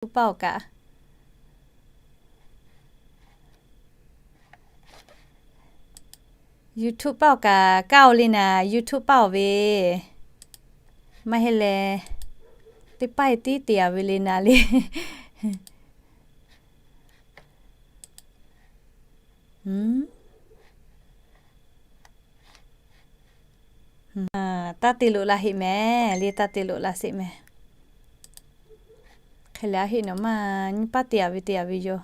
YouTube paˇ awˬ kaꞈ, YouTube paˇ awˬ kaꞈ kaˇ-oˬ le naˍ, YouTube paˇ awˬ ve. Maˇ heˆ leh, teˇ paˇ tiˉ te-a ve le naˍ le. Taˇ te loꞈ la heˆ mehˍ le, taˇ te loꞈ la sheˍ mehˍ. Hk'e leh a heˆ nawˬ maˇ nyiˇ paˇ te-a ve te-a ve yoˬ.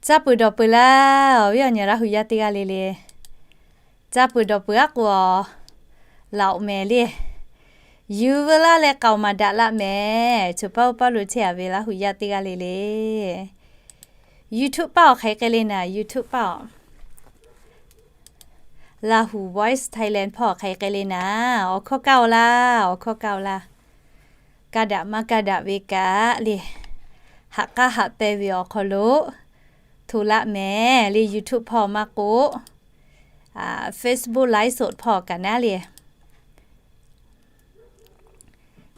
Caˇ peuˬ dawˬ peuˬ laˇ, awˬ viˉ awˬ nyi Laˇ hu yaˇ teˇ g'aˇ le le. Caˇ peuˬ dawˬ peuˬ aˉ k'o, laꞈ-oꞈ mehˍ le. Yuˬ veu laˇ leh k'aoˍ maˍ daꞈ laˆ mehˍ. Choˬ paˇ oˇ paˇ lo chehˇ-a ve Laˇ hu yaˇ teˇ g'aˇ le le. YouTube paˇ awˬ hk'aˬ hk'e le naˍ, YouTube paˇ awˬ. Lahu Voice Thailand hpawˇ hk'aˬ hk'e le naˍ, awˬ hkawˇ kaˇ-oˬ laˇ, awˬ hkawˇ kaˇ-oˬ laˇ. Kaˇ daꞈ maˇ kaˇ daꞈ ve kaꞈ le, haꞈ k'aˉ haꞈ pehˇ ve awˬ hk'aw lo hto laˆ mehˍ le. YouTube hpawˇ maˇ k'oˆ, Facebook live show hpawˇ kaꞈ naˉ le.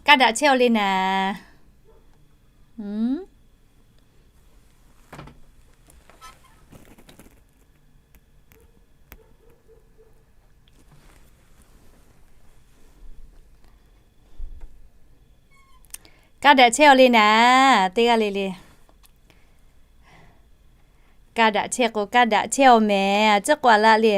Kaˇ daꞈ chehˇ-oˬ le naˍ. Kaˇ daꞈ chehˇ-oˬ le naˍ, teˇ g'aˇ le le. Kaˇ daꞈ chehˇ k'o, kaˇ daꞈ chehˇ-oˬ mehˍ, a ciˉ k'oˆ-a laˇ le.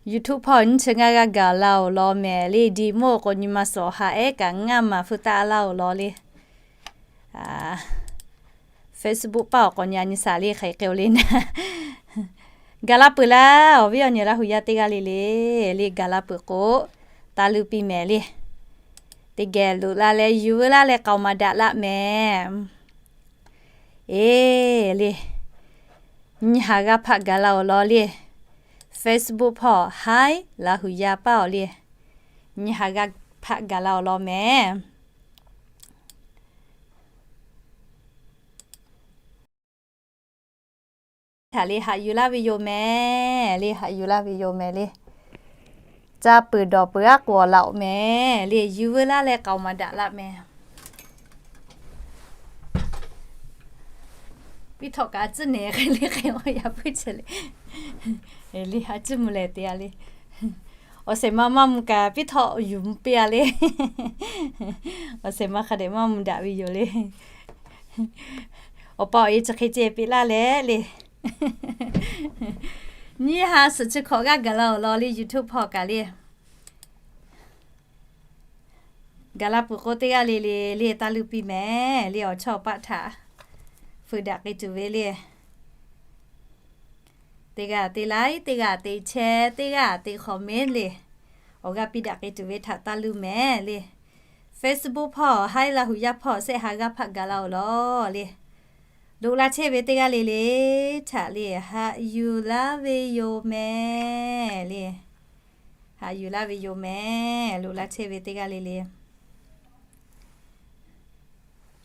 YouTube hpawˇ nyiˇ chi ngaˇ g'aˇ gaˬ la-oˬ law mehˍ le, di moˇ k'o nyi ma suhˍ haꞈ ehˉ kaꞈ ngaˇ maˍ hpfuhˇ taˆ laˇ-oˬ law le. Facebook paˇ awˬ k'awꞈ nyi a nyi shaˍ le hk'e hk'e-oˬ le naˍ. Gaˬ la peuˬ laˇ, awˬ viˉ awˬ nyi Laˇ hu yaˇ teˇ g'aˇ le le, le gaˬ la peuˬ k'o, taˇ luˇ piˇ mehˍ le. Teˇ geh loꞈ la leh yuˬ veu laˇ leh k'aoˍ maˍ daꞈ laˆ mehˍ. Eˬ le, nyiˇ ha g'aˇ hpaˆ gaˬ la-oˬ law le. Facebook hpawˇ Hi Laˇ hu yaˇ paˇ awˬ le, nyiˇ ha g'aˇ hpaˆ gaˬ la-oˬ law mehˍ. Htaꞈ le haꞈ yuˬ laˇ ve yoˬ mehˍ, le haꞈ yuˬ laˇ ve yoˬ mehˍ le. Caˇ peuˬ dawˬ peuˬ aˉ k'o awˬ laꞈ-oꞈ mehˍ le, yuˬ veu laˇ leh k'aoˍ maˍ daꞈ laˆ mehˍ. Piˇ htawꞈ kaꞈ a ciˉ nehˬ hk'e le hk'e-a yaꞈ puiˉ chehˇ le. Le a ciˉ mvuh lehˬ te-a le. Awˬ shehˍ ma maˇ mvuh kaꞈ piˇ htawꞈ yuˬ mvuh piˇ-a le. Awˬ shehˍ ma hk'a dehꞈ maˇ mvuh daꞈ ve yoˬ le. Awˬ pa awˬ e chi hk'e ceh piˇ laˇ leh le. Nyiˇ ha suhˍ chi hkawꞈ g'aˇ gaˬ la-oˬ law le YouTube hpawˇ kaꞈ le. Gaˬ la peuˬ k'o teˇ g'aˇ le le le taˇ luˇ piˇ mehˍ le, awˬ chawˇ awˬ paˆ htaꞈ fuiˍ daꞈ k'ai tuˬ ve le. Teˇ g'aˇ te like, teˇ g'aˇ te share, teˇ g'aˇ te comment le. Awˬ g'aˇ piˇ daꞈ k'ai tuˬ ve htaꞈ taˇ luˇ mehˍ le. Facebook hpawˇ Hi Laˇ hu yaˇ hpawˇ shehˆ ha g'aˇ hpaˆ gaˬ la-oˬ law le. Loꞈ la chehˇ ve teˇ g'aˇ le le htaꞈ le haꞈ yuˬ laˇ ve yoˬ mehˍ le. Haꞈ yuˬ laˇ ve yoˬ mehˍ, loꞈ la chehˇ ve teˇ g'aˇ le le.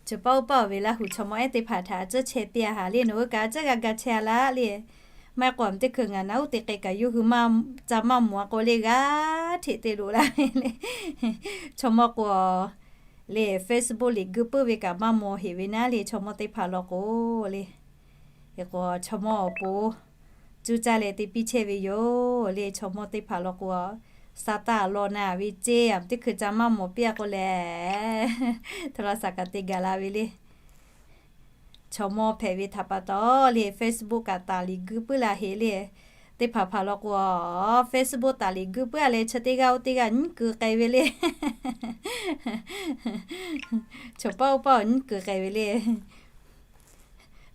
Choˬ paˇ oˇ paˇ-oˬ ve Laˇ hu chaw mawˇ ehˉ teˇ hpaˍ htaꞈ a ciˉ chehˇ piˇ-a haꞈ le, nawˬ hui kaꞈ a ciˉ g'a ga chehˇ-a laˇ le. Maˇ heˆ k'o a teˇ hkui ngaˬ naˉ uˉ te k'ai kaꞈ yawˇ hui ca maˇ mawˬ-a k'o le g'a hteꞈ te loꞈ laˇ ve le. Chaw mawˇ k'o le Facebook liꞈ guiˇ puiˉ ve kaꞈ maˇ mawˬ heꞈ ve naˉ le, chaw mawˇ teˇ hpaˍ law k'o le. Hk'e k'o chaw mawˇ awˬ pon cuˇ caˇ leh te piˇ chehˇ ve yoˬ le. Chaw mawˇ teˇ hpaˍ law k'o, Saˍtanˍ law na ve ceˇ a teˇ hkui ca maˇ mawˬ piˇ-a k'o lehˬ, hto la shaˍ kaꞈ te gaˬ la ve le. Chaw mawˇ hpehꞈ ve htaꞈ pa taw le Facebook kaꞈ taˍ liꞈ guiˇ puiˉ la heꞈ le. Teˇ hpaˍ hpaˍ law k'o, Facebook taˍ liꞈ guiˇ puiˉ-a leh chi teˇ g'aˇ oˇ teˇ g'aˇ nyiˉ keu k'ai ve le. Choˬ paˇ oˇ paˇ awˬ nyiˉ keu k'ai ve le.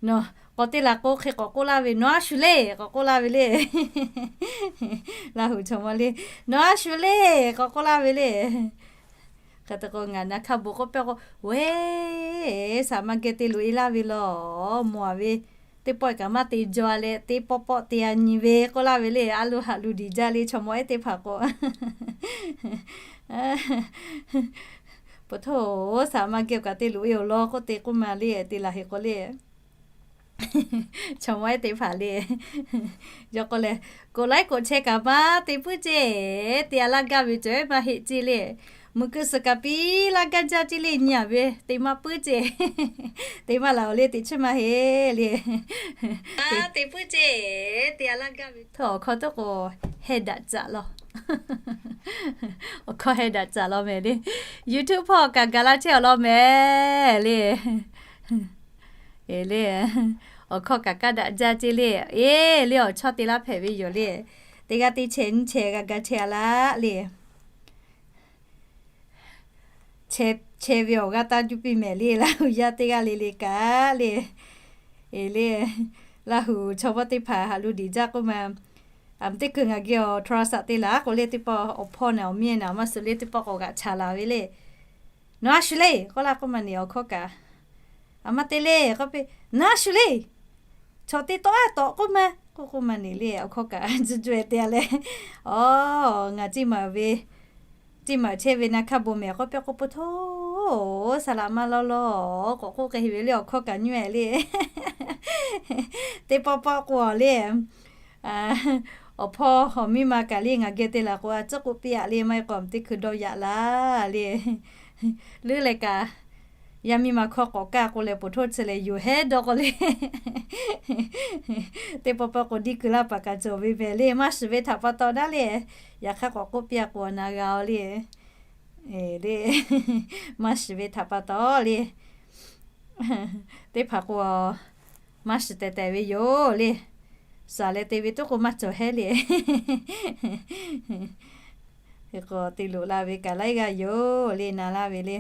Nawˬ k'awꞈ te laˬ k'o hk'e k'awꞈ k'oˆ laˇ ve, nawˬ a shu le k'awꞈ k'oˆ laˇ ve le. Laˇ hu chaw mawˇ le, nawˬ a shu le k'awꞈ k'oˆ laˇ ve le. Hk'e te k'o ngaˬ na hkaˇ bon k'oˆ pehˇ k'o, weˬ shaˍ maˇ geh te loꞈ-e laˇ ve law, mawˬ-a ve teˇ pawˆ kaꞈ maˇ te jaw leh teˇ pawˆ pawˆ te-a nyi ve k'oˆ laˇ ve le. A lo haꞈ lo diˬ jaˇ le chaw mawˇ ehˉ teˇ hpaˍ k'o. Poˬ htoˇ, saˍ maˇ geh kaꞈ te loꞈ e awˬ lawn k'oˆ te k'oˆ ma le, te laˬ heˆ k'o le. Chaw mawˇ ehˉ teˇ hpaˍ le, yawˇ k'oˆ leh, กดไลค์ กดแชร์ kaꞈ maˇ te puiˉ ceˇ, te a laˇ gaˇ ve cawˬ ehˉ maˇ heˆ ceˇ le. Muiˬ keu suhˍ kaꞈ piˇ laˇ gaˇ jaˇ ceˇ le, nyi a ve te maˇ puiˉ ceˇ. Te maˇ laˬ awˬ le teꞈ chiˇ maˇ heˆ le. Te puiˉ ceˇ, te a laˇ gaˇ ve htawˇ awˬ hkawˇ tuˉ k'o, heh daꞈ caꞈ law. Awˬ hkawˇ heh daꞈ caꞈ law mehˍ le. YouTube hpawˇ kaꞈ gaˬ la chehˇ awˬ lawn mehˍ le. E le, awˬ hkawˇ kaꞈ kaˇ daꞈ jaˇ ceˇ le. E le, awˬ chawˇ te laˇ hpehꞈ ve yoˬ le. Teˇ g'aˇ teˇ chehˇ nyiˇ chehˇ g'a ga chehˇ a laˇ le. Chehˇ ve awˬ g'aˇ taˇ juˇ piˇ mehˍ le, Laˇ huˍ yaˇ teˇ g'aˇ le le kaꞈ le. E le, Laˇ huˍ chaw mawˇ teˇ hpaˍ haꞈ lu diˍ jaˇ k'oˆ ma. Aˬ mvuhˇ teˇ hkui ngaˬ geh awˬ โทรศัพท์ te laˬ k'o le, teˇ pawˆ awˬ hpawˇ naˬ awˬ miˇ naˬ maˇ suh le, teˇ pawˆ k'awꞈ g'aꞈ chaˍ laˬ ve le. Naˬ a shu le k'oˆ laˇ k'oˆ ma neˬ awˬ hkawˇ kaꞈ, a maˇ te le k'oˆ piˇ, naˬ a shu le, chaw teˇ tawˆ a tawꞈ k'oˆ ma k'oˆ k'oˆ ma neˬ le, awˬ hkawˇ kaꞈ juˇ juˇ e te a leh, a, ngaˬ ceˇ maˬ ve, ceˇ maˬ chehˇ ve naˬ hk'a bon mehˍ k'oˆ piˇ k'oˆ, poˬ htoˇ, saˍ laꞈ maˇ lawˇ lawˇ k'awꞈ k'oˆ k'ai ve le, awˬ hkawˇ kaꞈ nyiˇ e le. Teˇ pawˆ pawˆ k'o le, awˬ hpawˇ awˬ miˇ ma kaꞈ le, ngaˬ geh te laˬ k'o a tcuhˉ k'oˆ piˇ a le, maˇ heˆ k'o aˬ mvuhˇ teˇ hkui dawˇ yaꞈ laˇ le. Leuˉ leh kaꞈ, yaˇ miˇ ma hkawˇ k'awꞈ kaˇ k'o leh, poˬ htoˇ chi lehˬ yoˬ hehˉ dawˇ k'o le. Teˇ pawˆ pawˆ k'o diˇ keu laˇ paˍ kaꞈ cawˬ ve mehˍ le, maˇ shiˍ ve htaꞈ pa taw daꞈ le. Yaꞈ hk'aˇ k'awꞈ k'oˆ piˇ a k'o a na g'a le. E le, maˇ shiˍ ve htaꞈ pa taw le. Teˇ hpaˍ k'o, maˇ shiˍ tehˬ tehˬ ve yoˬ le. Suhˍ leh te ve tuˉ k'o maˇ cawˬ hehˉ le. Hk'e k'o te loꞈ la ve kaꞈ laiˉ g'aˇ yoˬ le, na laˇ ve le.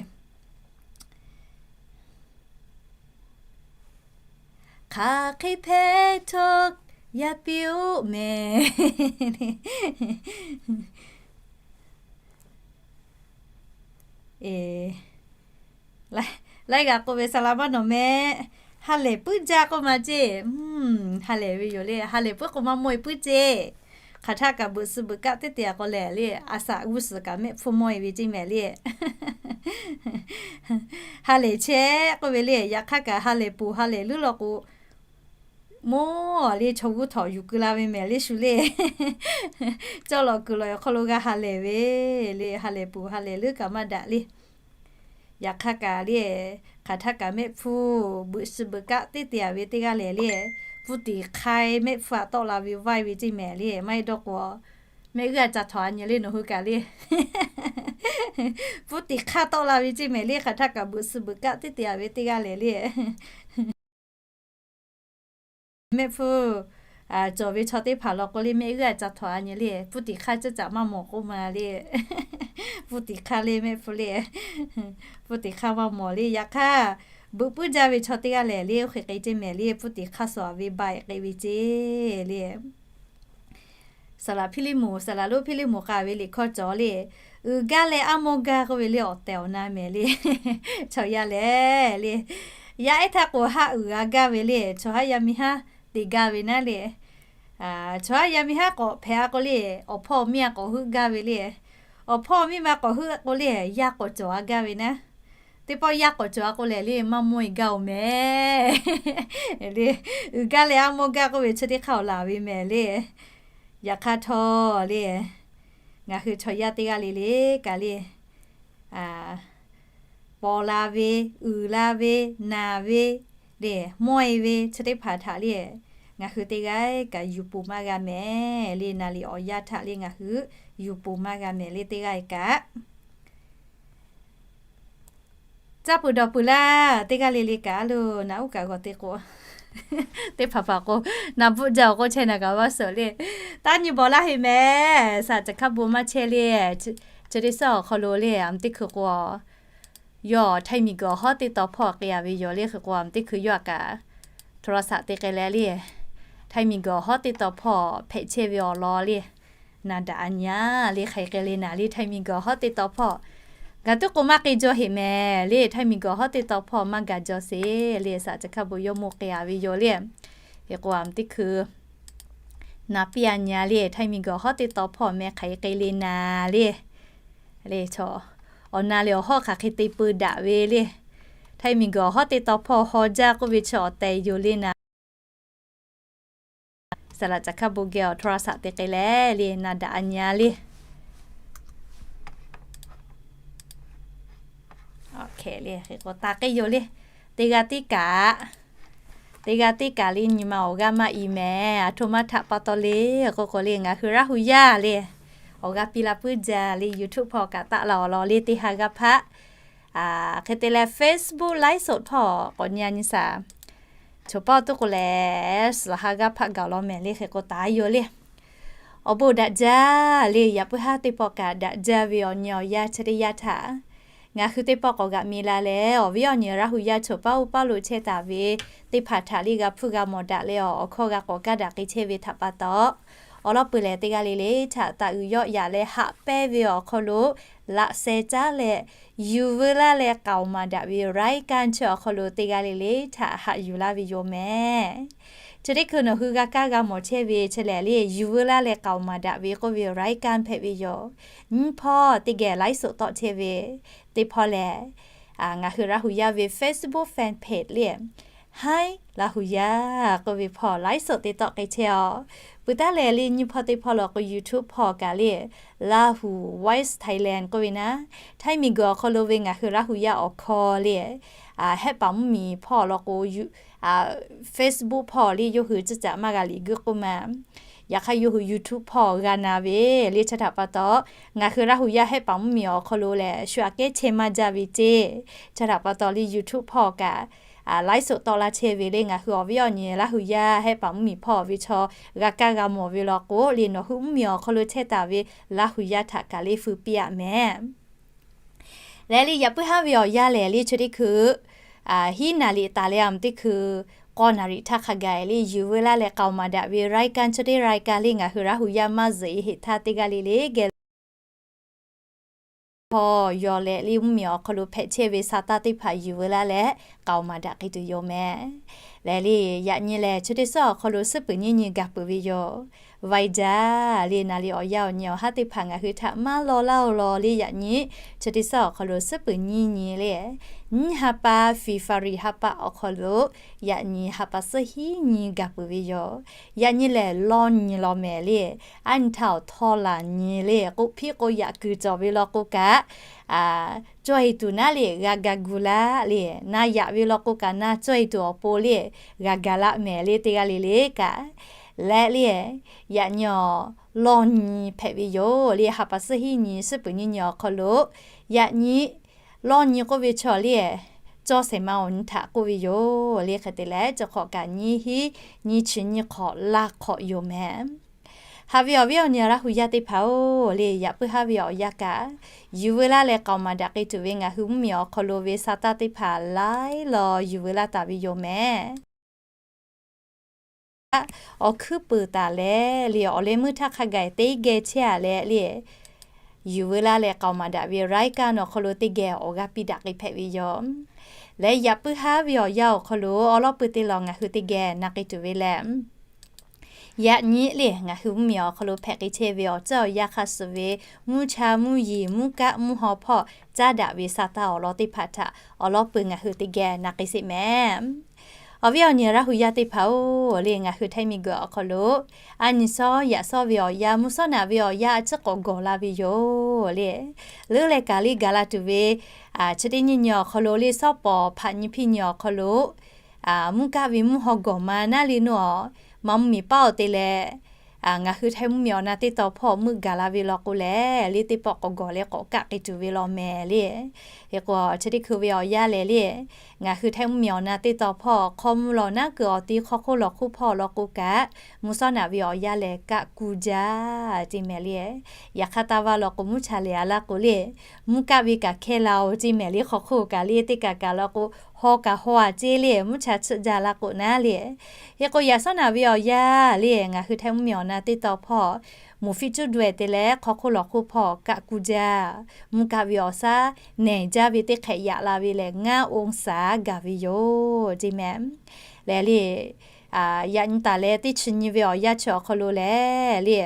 Hk'aˬ hk'e hpehꞈ htawˇ yaˇ piˇ-oˆ mehˍ. Laiˉ g'aˇ k'oˆ ve, saˍ laꞈ maˇ nawˬ meh, ha lehˬ puiˉ jaˇ k'oˆ ma ceˇ. Ha lehˬ ve yoˬ le, ha lehˬ puiˉ k'o maˇ mawˇ e puiˉ ceˇ. Hk'aˬ htaˆ kaꞈ beuꞈ suh beuꞈ kaˆ teˇ te a k'o lehˬ le, a shaꞈ g'uˇ suhˍ kaꞈ mehˆ hpfuhˇ mawˇ e ve ceˇ mehˍ le. Ha lehˬ chehˇ k'oˆ ve le, yaꞈ hk'aˇ kaꞈ ha lehˬ poˬ ha lehˬ leuˉ law k'o, mawˇ le chaw g'uˇ htaꞈ yuˬ keu la ve mehˍ le shu le. Cawˇ lawꞈ kuiˬ lawꞈ awˬ hk'aw lo g'a ha lehˬ ve le, ha lehˬ poˬ ha lehˬ leuˉ kaꞈ maˇ daꞈ le. Yaꞈ hk'aˇ kaꞈ le, hk'aˬ htaˆ kaꞈ mehˆ hpfuhˇ beuꞈ suh beuꞈ kaˆ teˇ te a ve teˇ g'aˇ lehˬ le, pfuhˇ tiˍ hk'aˇ mehˆ hpfuhˇ a tawˆ la ve vaˇ ve ceˇ mehˍ le. Maˇ heˆ dawˇ k'o, mehˆ g'uˇ a ca htawnˍ a nyi le nawˬ hui kaꞈ le. Pfuhˇ tiˍ hk'aˇ tawˆ la ve ceˇ mehˍ le, hk'aˬ htaˆ kaꞈ beuꞈ suh beuꞈ kaˆ teˇ te a ve teˇ g'aˇ lehˬ le. Mehˆ hpfuhˇ cawˬ ve chaw teˇ hpaˍ law k'o le, mehˆ g'uˇ a ca htawnˍ a nyi le, pfuhˇ tiˍ hk'aˇ ceuˇ caꞈ maˇ mawˬ k'oˆ ma le. Pfuhˇ tiˍ hk'aˇ le mehˆ hpfuhˇ le, pfuhˇ tiˍ hk'aˇ maˇ mawˬ le. Yaꞈ hk'aˇ, beuꞈ puiˉ jaˇ ve chaw teˇ g'aˇ lehˬ le, oˇ hk'e k'ai ceˇ mehˍ le, pfuhˇ tiˍ hk'aˇ suhˍ a ve ba e k'ai ve ceˇ le. Saˍ laꞈ Hpiˇliˇmoˍ, saˍ laꞈ lonˉ Hpiˇliˇmoˍ k'a ve liꞈ hkawˇ cawˬ le. Uiˍ gaˇ leh aˉ mawˇ gaˇ k'oˆ ve le, awˬ tehˬ awˬ na mehˍ le. Chaw yaˇ lehˬ le, yaˇ ehˉ htaˇ k'o haˉ uiˍ a gaˇ ve le, chaw haˉ yaˇ miˇ haˉ te gaˇ ve naˉ le. Chaw haˉ yaˇ miˇ haˉ k'awꞈ hpehꞈ a k'o le, awˬ hpawˇ miˇ a k'awꞈ heuˆ gaˇ ve le. Awˬ hpawˇ miˇ ma k'awꞈ heuˆ k'o le, yaˇ k'awꞈ cawˬ a gaˇ ve naˉ. Teˇ pawˆ yaˇ k'awꞈ cawˬ a k'o lehˬ le, maˇ mawˇ e gaˇ oˬ mehˍ le. Uiˍ gaˇ leh aˉ mawˇ gaˇ k'oˆ ve chi teˇ hk'aˇ awˬ laˬ ve mehˍ le. Yaꞈ hk'aˇ htawˇ le, ngaˬ hui chaw yaˇ teˇ g'aˇ le le kaꞈ le, paw la ve, uiˍ la ve, naˬ ve le, mawˇ e ve chi teˇ hpaˍ htaꞈ le, ngaˬ hui teˇ g'aˇ kaꞈ yuˬ poˬ maˇ g'a mehˍ le. Naˍ liꞈ awˬ yaˇ htaꞈ le ngaˬ hui yuˬ poˬ maˇ g'a mehˍ le teˇ g'aˇ kaꞈ. Caˇ peuˬ dawˬ peuˬ laˇ, teˇ g'aˇ le le kaꞈ lo naˬ uˉ kaꞈ g'awˬ te k'o, teˇ hpaˍ hpaˍ k'o, naˬ bvuhˆ jaˇ awˬ k'o chehˇ naˬ kaꞈ vaˇ suhˍ le. Taˇ nyi bawˬ laˇ heˆ mehˍ, saˍ caˬ hk'aˇ bon maˇ chehˇ le. Chi teˇ suhˉ awˬ hk'aw lo le, aˬ mvuhˇ teˇ hkui k'o, yawˇ htaiˇ miˬ guiˬ awˬ hawˉ teˇ taw hpawˇ k'ai a ve yoˬ le. Hk'e k'o aˬ mvuhˇ teˇ hkui yawˇ a kaꞈ โทรศัพท์ te k'ai leh le, htaiˇ miˬ guiˬ awˬ hawˉ teˇ taw hpawˇ hpehꞈ chehˇ ve awˬ lawn le, naˬ daꞈ a nyi a le, hk'aˬ hk'e k'ai le naˬ le, htaiˇ miˬ guiˬ awˬ hawˉ teˇ taw hpawˇ gaˬ tuˉ k'o maˇ k'ai jaw heˆ mehˍ le. Htaiˇ miˬ guiˬ awˬ hawˉ teˇ taw hpawˇ maˇ gaˬ jaw sheˍ le, saˍ caˬ hk'aˇ bon yawˇ mawˇ k'ai a ve yoˬ le. Hk'e k'o aˬ mvuhˇ teˇ hkui naˬ piˇ a nyi a le, htaiˇ miˬ guiˬ awˬ hawˉ teˇ taw hpawˇ meh hk'aˬ hk'e k'ai le naˬ le. Le chaw, awˬ na leh awˬ hawˉ hk'aˬ hk'e te peu daꞈ ve le. Htaiˇ miˬguiˬ awˬ hawˉ teˇ taw hpawˇ haw jaˇ k'oˆ ve chi awˬ tehˬ yoˬ le naˍ. Saˍ laꞈ caˍ hkaˇ bon geh awˬ hto la saꞈ te k'ai leh le naˍ daꞈ a nyi a le. Hk'e le hk'e k'o taˍ k'ai yoˬ le. Teˇ g'aˇ teˇ kaꞈ, teˇ g'aˇ teˇ kaꞈ le nyi ma awˬ g'aˇ maˇ i mehˍ. Aˬ htoꞈ ma htaꞈ pa taw le k'oˆ k'o le ngaˬ hui Laˇ hu yaˇ le awˬ g'aˇ piˇ la puiˉ jaˇ le YouTube hpawˇ kaꞈ taˆ la awˬ lawn le teˇ ha g'aˇ hpaˆ. Hk'e te leh Facebook ไลฟ์สด hpawˇ k'awꞈ nyi a nyi saˍ. Choˬ pawˇ tuˉ k'o lehˬ suhˍ ha g'aˇ hpaˆ gaˬ law mehˍ le hk'e k'o taˍ yoˬ le. Awˬ bon daꞈ jaˇ le yaꞈ puiˉ haˉ teˇ pawˆ kaꞈ daꞈ jaˇ ve awˬ nyi awˬ yanˇ chi teˇ yanˇ htaꞈ ngaˬ hui teˇ pawˆ k'awꞈ g'aꞈ mi la leh awˬ viˉ awˬ nyi Laˇ hu yaˇ choˬ paˇ oˇ paˇ lo chehˇ taˍ ve teˇ hpaˍ htaꞈ le g'a hpuˇ g'a mawˬ daꞈ leh awˬ hkawˇ g'a k'awꞈ kaˇ daꞈ k'ai chehˇ ve htaꞈ pa taw, awˬ lawn peuˬ lehˬ teˇ g'aˇ le le htaꞈ taˍ uiˍ yawˆ yaꞈ leh haꞈ pehnˇ ve awˬ hk'aw lo laꞈ sheh caˉ leh yuˬ veu laˇ leh k'aoˍ maˍ daꞈ ve รายการ chi awˬ hk'aw lo teˇ g'aˇ le le htaꞈ haꞈ yuˬ laˇ ve yoˬ mehˍ. Chi teˇ hkui nawˬ hui g'a kaˇ g'a mawˬ chehˇ ve chi lehˬ le yuˬ veu laˇ leh k'aoˍ maˍ daꞈ ve k'oˆ ve รายการ hpehꞈ ve yoˬ. Nyiˇ hpawˇ teˇ geh ไลฟ์สด tawˆ chehˇ ve teˇ hpawˇ lehˬ, ngaˬ hui Laˇ hu yaˇ ve Facebook fan page le Hi Laˇ hu yaˇ k'oˆ ve hpawˇ ไลฟ์สด te tawˆ k'ai chehˇ a. Peuˬ taˉ lehˬ le nyiˇ hpawˇ teˇ hpawˇ law k'o YouTube hpawˇ kaꞈ le Laˇ hu Voice Thailand k'oˆ ve naˉ, Htaiˇ miˬguiˬ awˬ hk'aw lo ve ngaˬ hui Laˇ hu yaˇ awˬ hkawˇ le Hehˆ paˍ mvuhˇmiˬ hpawˇ law k'o Facebook hpawˇ le yawˇ hui ciˇ caꞈ maˇ g'a liꞈ guiˇ k'oˆ ma. Yaꞈ hk'aˇ yawˇ hui YouTube hpawˇ g'a na ve le chi htaꞈ pa taw, ngaˬ hui Laˇ hu yaˇ Hehˆ paˍ mvuhˇmiˬ awˬ hk'aw lo lehˬ shu aꞈ kehˉ chehˇ maˇ jaˇ ve ceˇ. Chi htaꞈ pa taw le YouTube hpawˇ kaꞈ ไลฟ์สด tawˆ la chehˇ ve le ngaˬ hui awˬ viˉ awˬ nyi Laˇ hu yaˇ Hehˆ paˍ mvuhˇmiˬ hpawˇ ve chaw g'a kaˇ g'a mawˬ ve law k'o le nawˬ hui mvuhˇmiˬ awˬ hk'aw lo chehˇ taˍ ve Laˇ hu yaˇ htaꞈ kaꞈ le feu piˇ aꞈ mehˍ. Lehˬ le yaꞈ puiˉ haˉ ve awˬ yanˇ lehˬ le chi teˇ hkui hiˉ naˍ riˍ taˍ leh a mvuhˇ teˇ hkui k'aw naˍ riˍ htaˇ hk'a gaˬ le yuˬ veu laˇ leh k'aoˍ maˍ daꞈ ve รายการ chi teˇ รายการ le ngaˬ hui Laˇ hu yaˇ maˇ zuhꞈ e heꞈ htaˇ teˇ g'aˇ le le geh hpawˇ yaw leh le mvuhˇmiˬ awˬ hk'aw lo hpehꞈ chehˇ ve sa taˇ teˇ hpaˍ yuˬ veu laˇ leh k'aoˍ maˍ daꞈ k'ai tuˬ yoˬ mehˍ. Lehˬ le yaꞈ nyi lehˬ chi teˇ suhˉ awˬ hk'aw lo suhˉ peuˬ nyiˇ nyi gaˬ peuˬ ve yoˬ. Vaiˇ jaˇ le naˍ riˍ awˬ yanˇ awˬ nyi awˬ haˉ teˇ hpaˍ ngaˬ hui htaꞈ maˇ law laˇ oˬ law le yaꞈ nyi chi teˇ suhˉ awˬ hk'aw lo suhˉ peuˬ nyiˇ nyi le nyiˇ ha pa February ha pa awˬ hk'aw lo yaꞈ nyi ha pa suhˉ hiˉ nyi gaˬ peuˬ ve yoˬ. Yaꞈ nyi lehˬ lawˇ nyi law mehˍ le. Aˉ nyi htaˇ awˬ htawˇ laˬ nyi le k'oˆ hpiˉ k'o yaꞈ kuiˬ cawˬ ve law k'o kaꞈ, cawˇ e tuˬ naˉ le g'a ga gu laˇ le. Na yaꞈ ve law k'o kaꞈ na cawˇ e tuˬ awˬ pon le g'a ga laˇ mehˍ le teˇ g'aˇ le le kaꞈ. Leh le yaꞈ nyi awˬ lawˇ nyi hpehꞈ ve yoˬ le ha pa suhˉ hiˉ nyi suhˉ peuˬ nyiˇ nyi awˬ hk'aw lo yaꞈ nyi lawˇ nyi k'oˆ ve chaw le cawˇ shehˍ ma awˬ nyi htaꞈ k'oˆ ve yoˬ le hk'e te leh chi hk'awꞈ kaꞈ nyiˇ hiˉ nyi chi nyi hk'awꞈ laˇ hk'awꞈ yoˬ mehˍ. Haꞈ ve awˬ viˉ awˬ nyi Laˇ hu yaˇ teˇ hpaˍ oˬ le yaꞈ puiˉ haˉ ve awˬ yanˇ kaꞈ yuˬ veu laˇ leh k'aoˍ maˍ daꞈ k'ai tuˬ ve ngaˬ hui mvuhˇmiˬ awˬ hk'aw lo ve sa taˇ teˇ hpaˍ laiˉ law yuˬ veu laˇ taˍ ve yoˬ mehˍ. Awˬ hkuiˉ peuˬ taˍ leh le awˬ leh meuˇ htaˇ hk'a gaˬ teˇ geh chehˇ a leh le yuˬ veu laˇ leh k'aoˍ maˍ daꞈ ve รายการ awˬ hk'aw lo teˇ geh awˬ g'aˇ piˇ daꞈ k'ai hpehꞈ ve yoˬ. Leh yaꞈ puiˉ haˉ ve awˬ yanˇ awˬ hk'aw lo awˬ lawn peuˬ teˇ law ngaˬ hui teˇ geh na k'ai tuˬ ve lehˬ, yaꞈ nyi le ngaˬ hui mvuhˇmiˬ awˬ hk'aw lo hpehꞈ k'ai chehˇ ve awˬ ceuˬ awˬ yanˇ hk'a suh ve mvuhˇ cha mvuhˇ yeˬ mvuhˇ kaˆ mvuhˇ haw hpawˇ caˉ daꞈ ve sa taˇ awˬ lawn teˇ hpaˍ htaꞈ awˬ lawn peuˬ ngaˬ hui teˇ geh na k'ai sheˍ mehˍ. Awˬ viˉ awˬ nyi Laˇ hu yaˇ teˇ hpaˍ oˬ le ngaˬ hui Htaiˇ miˬguiˬ awˬ hk'aw lo a nyi sawˉ yaꞈ sawˉ ve awˬ yanˇ mvuhˇ sawˉ naꞈ ve awˬ yanˇ a ciˉ k'awꞈ gawˬ la ve yoˬ le. Leuˉ leh kaˬ le gaˬ la tuˬ ve chi teˇ nyiˇ nyi awˬ hk'aw lo le sawˉ pawˍ hpaꞈ nyi hpiˇ nyi awˬ hk'aw lo mvuhˇ kaˆ ve mvuhˇ haw gawˬ ma naˉ le nawˬ a ma mvuhˇmiˬ paˉ awˬ te leh ngaˬ hui Htaiˇ mvuhˇmiˬ awˬ na teˇ taw hpawˇ meuˆ gaˬ la ve law k'o lehˬ le teˇ pawˆ k'awꞈ gawˬ leh k'awꞈ kaˆ k'ai tuˬ ve law mehˍ le. Hk'e k'o chi teˇ hkui ve awˬ yanˇ lehˬ le ngaˬ hui Htaiˇ mvuhˇmiˬ awˬ na teˇ taw hpawˇ hk'aw mvuhˇ lawˬ naˉ kuiˬ awˬ te hk'aw hk'oˆ lawˬ hk'oˆ hpawˇ law k'o kaꞈ mvuhˇ sawˉ naꞈ ve awˬ yanˇ lehˬ kaˆ kuˇ jaˇ te mehˍ le. Yaꞈ hk'aˇ taˇ vaˇ law k'o mvuhˇ cha lehˬ a laˇ k'o le mvuhˇ kaˆ ve kaꞈ hkehˇ la oˬ te mehˍ le hk'aw hk'oˆ kaꞈ le teˇ kaˬ kaˬ law k'o haw kaꞈ haw a ceˇ le mvuhˇ cha tsuhˆ jaˇ laˇ k'o naˉ le. Hk'e k'o yaꞈ sawˉ naꞈ ve awˬ yanˇ le ngaˬ hui Htaiˇ mvuhˇmiˬ awˬ na teˇ taw hpawˇ moˍ fiˇ cuˇ daweh te leh hk'aw hk'oˆ lawˬ hk'oˆ hpawˇ kaˆ kuˇ jaˇ. Mvuhˇ kaˆ ve awˬ shaˉ nehˬ jaˇ ve teˇ hk'ehꞈ yaꞈ la ve lehˬ ngaˇ องศา gaˬ ve yoˬ te mehˍ. Lehˬ le yaꞈ nyi taˍ leh teˇ chi nyi ve awˬ yanˇ chi awˬ hk'aw lo lehˬ le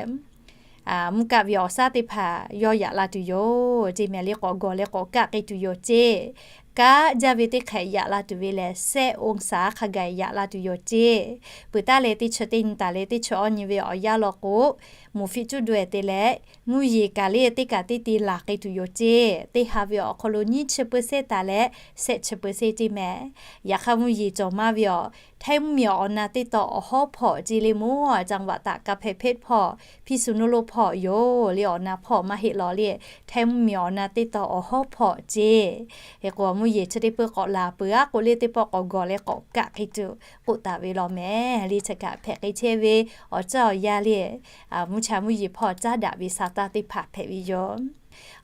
mvuhˇ kaˆ ve awˬ shaˉ teˇ hpaˍ yawˇ yaꞈ la tuˬ yoˬ ceˇ mehˍ le. K'awꞈ gawˬ leh k'awꞈ kaˆ k'ai tuˬ yoˬ ceˇ. Kaˆ jaˇ ve teˇ hk'ehꞈ yaꞈ la tuˬ ve lehˬ, shehˆ องศา hk'a gaˬ yaꞈ la tuˬ yoˬ ceˇ. Peuˬ taˉ leh teˇ chi teˇ nyi taˍ leh teˇ chi awˇ nyi ve awˬ yanˇ law k'o, moˍ fiˆ cuˇ daweh te leh, mvuhˇ yeˬ kaꞈ le teˇ kaꞈ teˇ te laˬ k'ai tuˬ yoˬ ceˇ. Teˇ ha ve awˬ hk'aw lo nyiˇ chi เปอร์เซ็นต์ taˍ leh shehˆ chi เปอร์เซ็นต์ ceˇ mehˍ. Yaꞈ hk'aˇ mvuhˇ yeˬ cawˬ maˇ ve awˬ, Htaiˇ mvuhˇmiˬ awˬ na teˇ taw awˬ hawˉ hpawˇ ceˇ le mawˬ, จังหวัดตาก กำแพงเพชร hpawˇ, พิษณุโลก hpawˇ yoˬ le. Awˬ na hpawˇ maˇ heˆ law le, Htaiˇ mvuhˇmiˬ awˬ na teˇ taw awˬ hawˉ hpawˇ ceˇ. Hk'e k'o mvuhˇ yeˬ chi teˇ peuˬ k'awꞈ laˬ peuˬ aˉ k'o le, teˇ pawˆ k'awꞈ gawˬ leh k'awꞈ kaˆ hk'e tuˬ k'oˆ taˍ ve law mehˍ le. Chi kaꞈ hpehꞈ k'ai chehˇ ve awˬ caˇ awˬ yanˇ le, mvuhˇ cha mvuhˇ yeˬ hpawˇ caˉ daꞈ ve sa taˇ teˇ hpaˍ hpehꞈ ve yoˬ.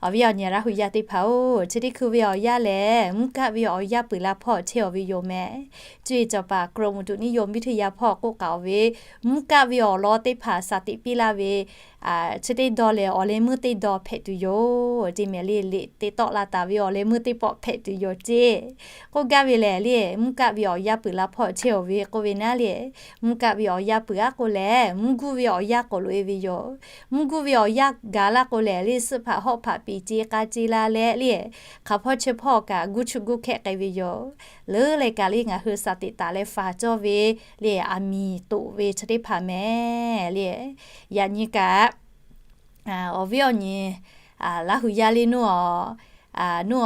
Awˬ viˉ awˬ nyi Laˇ hu yaˇ teˇ hpaˍ-oˬ, chi teˇ hkui ve awˬ yanˇ lehˬ, mvuhˇ kaˆ ve awˬ yanˇ peuˬ la hpawˇ chehˇ awˬ ve yoˬ mehˍ. Cuˇ yiˍ cawˬ paˍ กรมอุตุนิยมวิทยา hpawˇ k'oˆ k'aoˍ ve, mvuhˇ kaˆ ve awˬ lawn teˇ hpaˍ shaˍ tiꞈ piˇ laˇ ve, chi teˇ dawˇ lehˬ awˬ leh meuˇ teˇ dawˇ hpehꞈ tuˬ yoˬ ceˇ mehˍ le. Liꞈ te tawˆ la taˍ ve awˬ leh meuˇ teˇ pawˆ hpehꞈ tuˬ yoˬ ceˇ. K'oˆ gaˇ ve lehˬ le, mvuhˇ kaˆ ve awˬ yanˇ peuˬ la hpawˇ chehˇ awˬ ve k'oˆ ve naˉ le, mvuhˇ kaˆ ve awˬ yanˇ peuˬ aˉ k'o lehˬ, mvuhˇ guˇ ve awˬ yanˇ k'awꞈ loꞈ e ve yoˬ. Mvuhˇ guˇ ve awˬ yanˇ gaˬ laˇ k'o lehˬ le, suhˆ hpaꞈ hawˆ hpaꞈ piˍ ce k'a ce la leh le, hk'aˬ hpawˇ chi hpawˇ kaꞈ guˇ chuˇ guˇ hkehˆ k'ai ve yoˬ. Leuˉ leh kaꞈ le ngaˬ hui shaˍ tiꞈ taˍ leh faˍ cawˇ ve le, aˬ miˍ toꞈ ve chi teˇ hpaˍ mehˍ le. Yaꞈ nyi kaꞈ, awˬ viˉ awˬ nyi Laˇ hu yaˇ le nuˇ, nuˇ,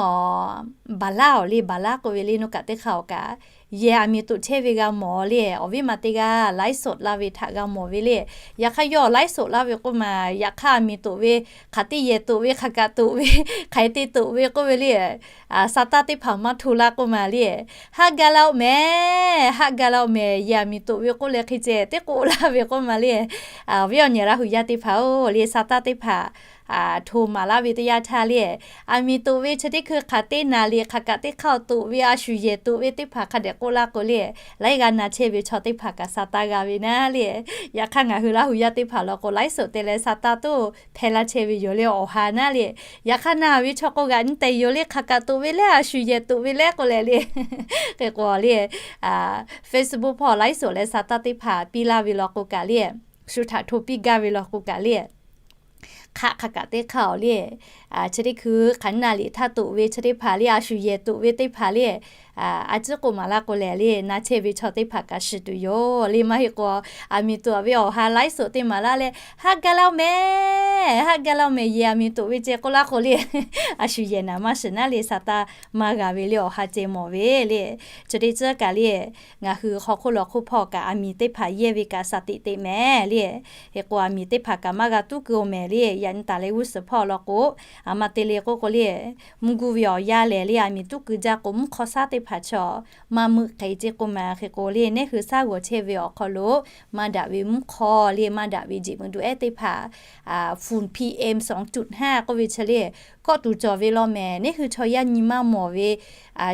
baˬ laˉ awˬ le, baˬ laˉ k'oˆ ve le nuˇ kaꞈ teˇ hk'aˇ awˬ kaꞈ, yehˬ aˬ miˍ toꞈ chehˇ ve g'a mawˬ le. Awˬ viˉ ma teˇ g'aˇ ไลฟ์สด la ve htaꞈ g'a mawˬ ve le. Yaꞈ hk'aˇ yawˇ ไลฟ์สด la ve k'oˆ ma, yaꞈ hk'aˇ aˬ miˍ toꞈ ve, hk'aˬ teˇ yehˬ toꞈ ve, hk'aˬ kaꞈ toꞈ ve, hk'aˬ hk'e te toꞈ ve k'oˆ ve le, sa taˇ teˇ hpaˍ maˇ hto laˇ k'oˆ ma le. Haˆ gaˇ laˇ-oˆ mehˍ, haˆ gaˇ laˇ-oˆ mehˍ, yehˬ aˬ miˍ toꞈ ve k'oˆ leh hk'e ceh teˇ k'oˆ laˇ ve k'oˆ ma le. Awˬ viˉ awˬ nyi Laˇ hu yaˇ teˇ hpaˍ-oˬ le, sa taˇ teˇ hpaˍ hto maˍ laˇ ve teˇ yanˇ htaˇ le, aˬ miˍ toꞈ ve chi teˇ hkui hk'aˬ teˇ naˍ liꞈ hk'aˬ kaꞈ teˇ hk'aˇ toꞈ ve, a shu yehˬ toꞈ ve teˇ hpaˍ hk'a dehꞈ k'oˆ laˇ k'o le, laiˉ g'aˇ na chehˇ ve chaw teˇ hpaˍ kaꞈ sa taˇ g'a ve naˉ le. Yaꞈ hk'aˇ ngaˬ hui Laˇ hu yaˇ teˇ hpaˍ law k'o ไลฟ์สด te leh sa taˇ toˇ hpehˇ laˇ chehˇ ve yoˬ le awˬ ha naˉ le. Yaꞈ hk'aˇ na ve chaw k'o g'aꞈ nyi tehꞈ yoˬ le, hk'aˬ kaꞈ toꞈ ve leh a shu yehˬ toꞈ ve leh k'oˆ leh le. Hk'e k'o le, Facebook hpawˇ ไลฟ์สด leh sa taˇ teˇ hpaˍ piˇ laˇ ve law k'o kaꞈ le, shu htaꞈ hto piˇ gaˇ ve law k'o kaꞈ le, hk'aˬ hk'aˬ kaꞈ teˇ hk'aˇ awˬ le, chi teˇ hkui hk'aˬ naˍ liꞈ htaˇ toꞈ ve chi teˇ hpaˍ le, a shu yehˬ toꞈ ve teˇ hpaˍ le, a ciˉ k'oˆ maˍ laˇ k'o lehˬ le, na chehˇ ve chaw teˇ hpaˍ kaꞈ shiˍ tuˬ yoˬ le. Maˇ heˆ k'o, aˬ miˍ toꞈ ve awˬ ha ไลฟ์สด te maˍ laˇ leh, haˆ gaˇ laˇ-oˆ mehˍ, haˆ gaˇ laˇ-oˆ mehˍ, yehˬ aˬ miˍ toꞈ ve ceh k'oˆ laˇ k'o le, a shu yehˬ naˍ maˇ shiˍ naˉ le, sa taˇ maˇ g'a ve le awˬ ha ceh mawˬ ve le. Chi teˇ ciˉ kaꞈ le, ngaˬ hui hk'aw hk'oˆ law hk'oˆ hpawˇ kaꞈ aˬ miˍ teˇ hpaˍ yehˇ ve kaꞈ sa tiꞈ teꞈ mehˍ le. Hk'e k'o aˬ miˍ teˇ hpaˍ kaꞈ maˇ g'a tuˉ keu-oˬ mehˍ le. Yaꞈ nyi taˍ leh g'uˇ suhˍ hpawˇ law k'o, aˬ ma te le k'oˆ k'o le, mvuhˇ guˇ ve awˬ yanˇ lehˬ le, aˬ miˍ tuˉ keu jaˇ k'o mvuhˇ hk'aw shaˉ teˇ hpaˍ chaw maˇ meuˆ hk'e ceˇ k'oˆ ma. Hk'e k'o le neˇ hui shaˉ g'awˬ chehˇ ve awˬ hk'aw lo maˇ daꞈ ve mvuhˇ hk'aw le, maˇ daꞈ ve jeꞈ meuˇ duˬ ehˉ teˇ hpaˍ, ฝุ่น PM สองจุดห้า k'oˆ ve chi le, kawˆ tuˬ cawˬ ve law mehˍ. Neˇ hui chaw yaˇ nyi maˇ mawˬ ve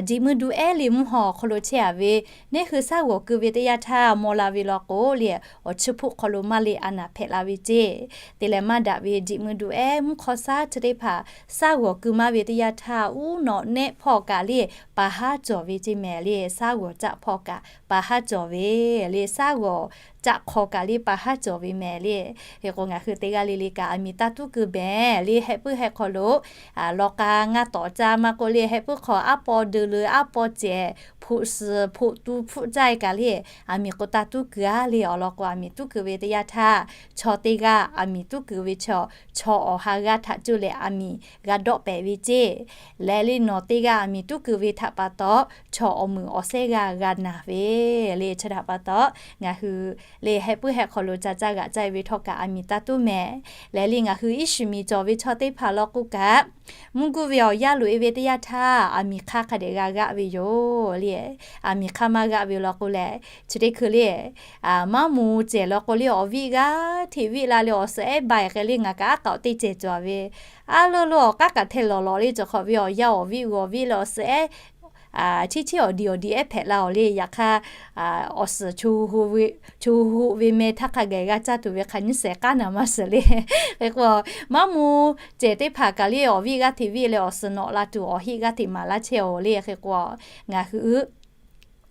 jeꞈ meuˇ duˬ ehˉ le mvuhˇ haw awˬ hk'aw lo chehˇ a ve, neˇ hui shaˉ g'awˬ keu ve teˇ yanˇ htaˇ maw la ve law k'o le, awˬ chi hpfuhˆ hk'aw lo maˇ le a naˍ hpehꞈ la ve ceˇ. Te leh maˇ daꞈ ve jeꞈ meuˇ duˬ ehˉ mvuhˇ hk'aw shaˉ chi teˇ hpaˍ shaˉ g'awˬ keu maˇ ve teˇ yanˇ htaˇ, uˉ nawꞈ nehˆ hpawˇ kaꞈ le, paˍ haˉ cawˬ ve ceˇ mehˍ le. Shaˉ g'awˬ caˆ hpawˇ kaꞈ paˍ haˉ cawˬ ve le. Shaˉ g'awˬ caˆ hk'aw kaꞈ le paˍ haˉ cawˬ ve mehˍ le. Hk'e k'o ngaˬ hui teˇ g'aˇ le le kaꞈ aˬ miˍ taˇ tuˉ keu behˍ le. Heh puiˉ heh hk'aw lo lawˬ k'a ngaˇ tawˍ ca maˇ k'oˆ le, heh puiˉ hk'aw aˉ paw deu le aˉ paw cehˬ, hpoꞈ suhˍ hpoꞈ tu hpfuhˆ caˇ e kaꞈ le, aˬ miˍ k'o taˇ tuˉ keu a le. Awˬ lawn k'o aˬ miˍ tuˉ keu ve teˇ yanˇ htaˇ, chaw teˇ g'aˇ aˬ miˍ tuˉ keu ve chaw, chaw awˬ ha g'aˇ htaꞈ cuˇ leh aˬ miˍ g'a dawˆ pehˍ ve ceˇ. Leh le nawˬ teˇ g'aˇ aˬ miˍ tuˉ keu ve htaꞈ pa taw, chaw awˬ meuˍ awˬ shehˇ g'aˇ g'a naˬ ve le. Chi htaꞈ pa taw, ngaˬ hui le heh puiˉ heh hk'aw lo ca caˇ g'aꞈ caˇ e ve htawˇ kaꞈ aˬ miˍ taˇ tuˉ mehˍ. Leh le ngaˬ hui iˉ shiˍ miˬ cawˬ ve chaw teˇ hpaˍ law k'o kaꞈ, mvuhˇ guˇ ve awˬ yanˇ loꞈ e ve teˇ yanˇ htaˇ, aˬ miˍ hk'aˇ hk'a dehꞈ g'a g'aˆ ve yoˬ le. Aˬ miˍ hk'aˇ maˇ g'aˆ ve law k'o lehˬ, chi teˇ hkui le, maˇ moˍ cehˬ law k'o le awˬ viˉ g'aˇ hteꞈ viˉ la le awˬ suhˍ ehˉ ba e k'ai le ngaˬ kaꞈ aˉ k'aoˍ teˇ cehˬ cawˬ ve, aˉ lo lo awˬ k'aˉ kaꞈ hteh lawˬ lawˬ le cawˬ hk'awꞈ ve awˬ yanˇ awˬ viˉ g'awˬ viˉ le awˬ suhˍ ehˉ chiˇ chiˇ awˬ diˬ awˬ diˬ ehˉ hpehꞈ la awˬ le. Yaꞈ hk'aˇ, awˬ suhˍ cho hoꞈ ve meh htaˇ hk'a gaˬ g'a caˇ tuˬ ve hk'a nyiˇ shehˍ k'aˉ naˍ maˇ shiˍ le. Hk'e k'o, maˇ moˍ cehˬ teˇ hpaˍ kaꞈ le awˬ viˉ g'aˇ hteꞈ viˉ leh awˬ suhˍ nawꞈ la tuˬ awˬ heˆ g'aˇ hteꞈ maˍ laˇ chehˇ oˬ le. Hk'e k'o, ngaˬ hui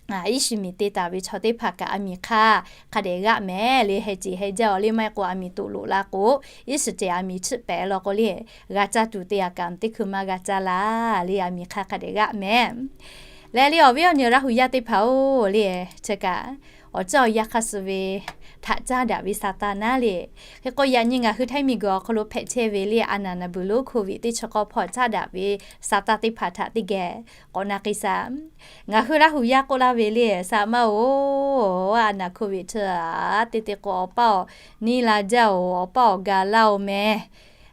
iˉ shiˍ miˬ te taˍ ve chaw teˇ hpaˍ kaꞈ a miˬ hk'aˇ hk'a dehꞈ g'aˆ mehˍ le. Heh ceˬ heh jaˇ-oˬ le, maˇ heˆ k'o a miˬ toꞈ loꞈ la k'o, iˉ shiˍ cehˬ a miˬ chiˆ pehˍ law k'o le, g'a caˇ tuˬ teˇ yanˇ kaꞈ teˇ hkui maˇ g'a caˇ la le, a miˬ hk'aˇ hk'a dehꞈ g'aˆ mehˍ. Leh le awˬ viˉ awˬ nyi Laˇ hu yaˇ teˇ hpaˍ-oˬ le, chi kaꞈ awˬ caˇ awˬ yanˇ hk'aˇ suh ve htaꞈ caˇ daꞈ ve sa taˇ naˉ le. Hk'e k'o yaꞈ nyi ngaˬ hui Htaiˇ miˬguiˬ awˬ hk'aw lo hpehꞈ chehˇ ve le a naˬ naˍ buiˬ lonˉ Covid teˇ chi k'awˇ hpawˇ caˇ daꞈ ve sa taˇ teˇ hpaˍ htaꞈ teˇ geh k'awꞈ na k'ai shaˍ. Ngaˬ hui Laˇ hu yaˇ k'oˆ laˇ ve le, Saˍ maˇ-oˬ, a naˬ Covid chi te te k'o awˬ paˇ awˬ niˇ la jaˇ-oˬ, awˬ paˇ awˬ gaˬ laˇ-oˬ mehˍ.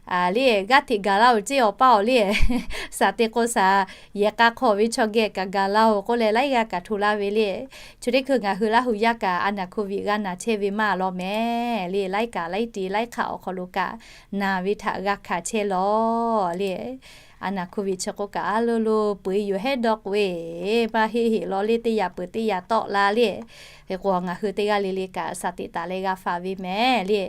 Le g'aˇ hteꞈ gaˬ laˇ-oˬ ceˇ awˬ paˇ-oˬ le. Saˍ te k'o saˍ, yehˬ k'a hk'aw ve chaw geh kaꞈ gaˬ laˇ-oˬ k'oˆ leh laiˉ g'aˇ kaꞈ hto laˇ ve le. Chi teˇ hkui ngaˬ hui Laˇ hu yaˇ kaꞈ a naˬ Covid g'a naˬ chehˇ ve maˇ law mehˍ le, laiˉ kaꞈ laiˉ te laiˉ hk'aˇ awˬ hk'aw lo kaꞈ naˬ ve htaꞈ g'a hkanˍ chehˇ lawˬ le. A naˬ Covid chi k'o kaꞈ a lo lo peu-eˬ yoˬ hehˉ dawˇ k'oꞈ-e, maˇ heˆ heˆ law le teˇ yanˇ peuˬ teˇ yanˇ tawˆ la le. Hk'e k'o ngaˬ hui teˇ g'aˇ le le kaꞈ saˍ teꞈ taˍ leh g'a faˍ ve mehˍ le.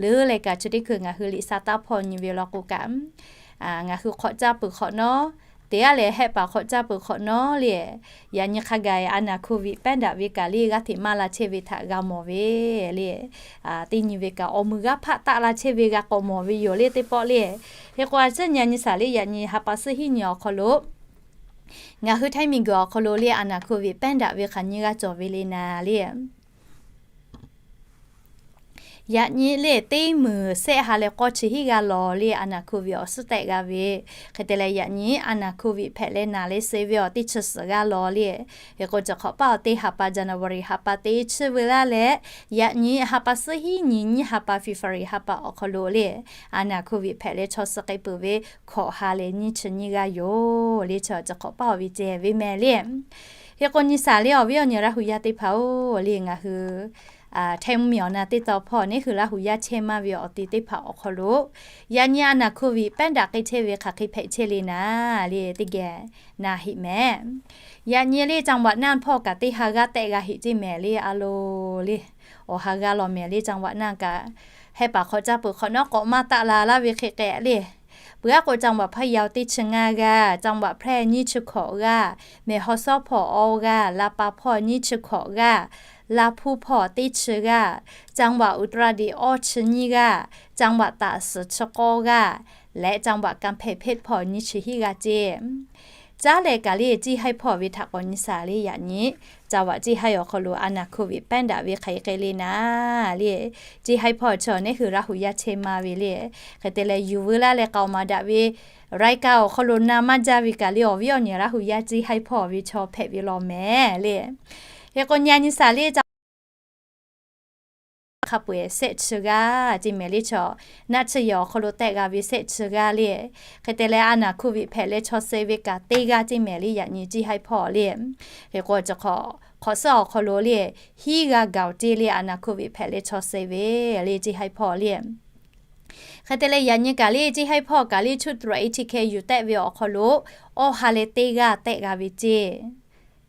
Leuˉ leh kaꞈ chi teˇ hkui ngaˬ hui liꞈ sa taˇ hpawˇ nyi ve law k'o kaꞈ, ngaˬ hui hk'awꞈ caˇ peuˬ hk'awꞈ nawˉ, teˇ g'aˇ leh hehˆ paˍ hk'awꞈ caˇ peuˬ hk'awꞈ nawˉ le, yaꞈ nyi hk'a gaˬ a naˬ Covid pehˉ daꞈ ve kaꞈ le g'aˇ hteꞈ maˇ la chehˇ ve htaꞈ g'a mawˬ ve le. Teˇ nyi ve kaꞈ awˬ meuˬ g'aˇ hpaˆ taˆ la chehˇ ve g'a k'awꞈ mawˬ ve yoˬ le teˇ pawˆ le. Hk'e k'o a ciˉ nyi a nyi saˍ le yaꞈ nyi ha pa suhˉ hiˉ nyi awˬ hk'aw lo ngaˬ hui Htaiˇ miˬguiˬ awˬ hk'aw lo le a naˬ Covid pehˉ daꞈ ve hk'aˬ nyi g'a cawˬ ve le naˍ le. Yaꞈ nyi le teˇ meunˍ sehˆ ha leh k'awˇ chi hiˉ g'aˇ lawˬ le a naˬ Covid awˬ suhˉ tehˆ g'a ve. Hk'e te leh yaꞈ nyi a naˬ Covid hpehꞈ leh naˬ leh suh ve awˬ teˇ chi suhˍ g'aˇ lawˬ le. Hk'e k'o chi hk'awꞈ paˇ awˬ teˇ ha pa January ha pa teˇ chi ve laˇ leh, yaꞈ nyi ha pa suhˉ hiˉ nyi nyiˇ ha pa February ha pa awˬ hk'aw lo le a naˬ Covid hpehꞈ leh chaw suh k'ai peuˬ ve hkawꞈ ha leh nyiˇ chi nyiˇ g'aˇ yoˬ le. Chi chi hk'awꞈ paˇ awˬ ve ceh ve mehˍ le. Hk'e k'o nyi saˍ le awˬ viˉ awˬ nyi Laˇ hu yaˇ teˇ hpaˍ-oˬ le, ngaˬ hui Htaiˇ mvuhˇmiˬ awˬ na teˇ taw hpawˇ neˉ hui Laˇ hu yaˇ chehˇ maˇ ve awˬ te teˇ hpaˍ awˬ hk'aw lo yaꞈ nyi a naˬ Covid pehˉ daꞈ k'ai chehˇ ve hk'aˬ hk'e hpehꞈ chehˇ le naˍ le teˇ geh na heꞈ mehˍ. Yaꞈ nyi le จังหวัดน่าน hpawˇ kaꞈ teˇ ha g'aˇ tehˆ g'a heꞈ ceˇ mehˍ le a lo le. Awˬ ha g'aˇ lawˬ mehˍ le จังหวัดน่าน kaꞈ. Hehˆ paˍ hk'awꞈ caˇ peuˬ hk'awꞈ nawˉ k'awꞈ maˇ taˆ la laˇ ve hk'e k'ehꞈ le. Peuˬ aˉ k'o จังหวัดพะเยา teˇ chi ngaˇ g'aˇ, จังหวัดแพร่ nyiˇ chi hkawꞈ g'aˇ, แม่ฮ่องสอน hpawˇ awˇ g'aˇ, ลำปาง hpawˇ nyiˇ chi hkawꞈ g'aˇ, ลำพูน hpawˇ teˇ chi g'aˇ, จังหวัดอุตรดิตถ์ awˇ chi nyiˇ g'aˇ, จังหวัดตาก suhˍ chi k'awˇ g'aˇ, leh จังหวัดกำแพงเพชร hpawˇ nyiˇ chi hiˉ g'aˇ ceˇ. Caˉ leh kaꞈ le ceˇ haiˇ hpawˇ ve htaꞈ k'awꞈ nyi saˍ le yaꞈ nyi จังหวัด ceˇ haiˇ awˬ hk'aw lo a naˬ Covid pehˉ daꞈ ve hk'aˬ hk'e le naˍ le. Ceˇ haiˇ hpawˇ chaw neˉ hui Laˇ hu yaˇ chehˇ maˇ ve le. Hk'e te leh yuˬ veu laˇ leh k'aoˍ maˍ daꞈ ve รายการ awˬ hk'aw lo na maˇ jaˇ ve kaꞈ le awˬ viˉ awˬ nyi Laˇ hu yaˇ ceˇ haiˇ hpawˇ ve chaw hpehꞈ ve lawˬ mehˍ le. Hk'e k'o nyi a nyi saˍ le จังหวัด hk'a peu-eˬ sehˆ chi g'aˇ ceˇ mehˍ le chaw. Naˆ chi yehˬ awˬ hk'aw lo tehˆ g'a ve sehˆ chi g'aˇ le. Hk'e te leh a naˬ Covid hpehꞈ leh chaw suh ve kaꞈ teˇ g'aˇ ceˇ mehˍ le yaꞈ nyi ceˇ haiˇ hpawˇ le. Hk'e k'o chi hk'awꞈ suhˉ awˬ hk'aw lo le hiˉ g'aˇ gaˬ-oˬ ceˇ le a naˬ Covid hpehꞈ leh chaw suh ve le ceˇ haiˇ hpawˇ le. Hk'e te leh yaꞈ nyi kaꞈ le ceˇ haiˇ hpawˇ kaꞈ le ชุดตรวจ เอทีเค yuˬ tehˆ ve awˬ hk'aw lo awˇ ha leh teˇ g'aˇ tehˆ g'a ve ceˇ.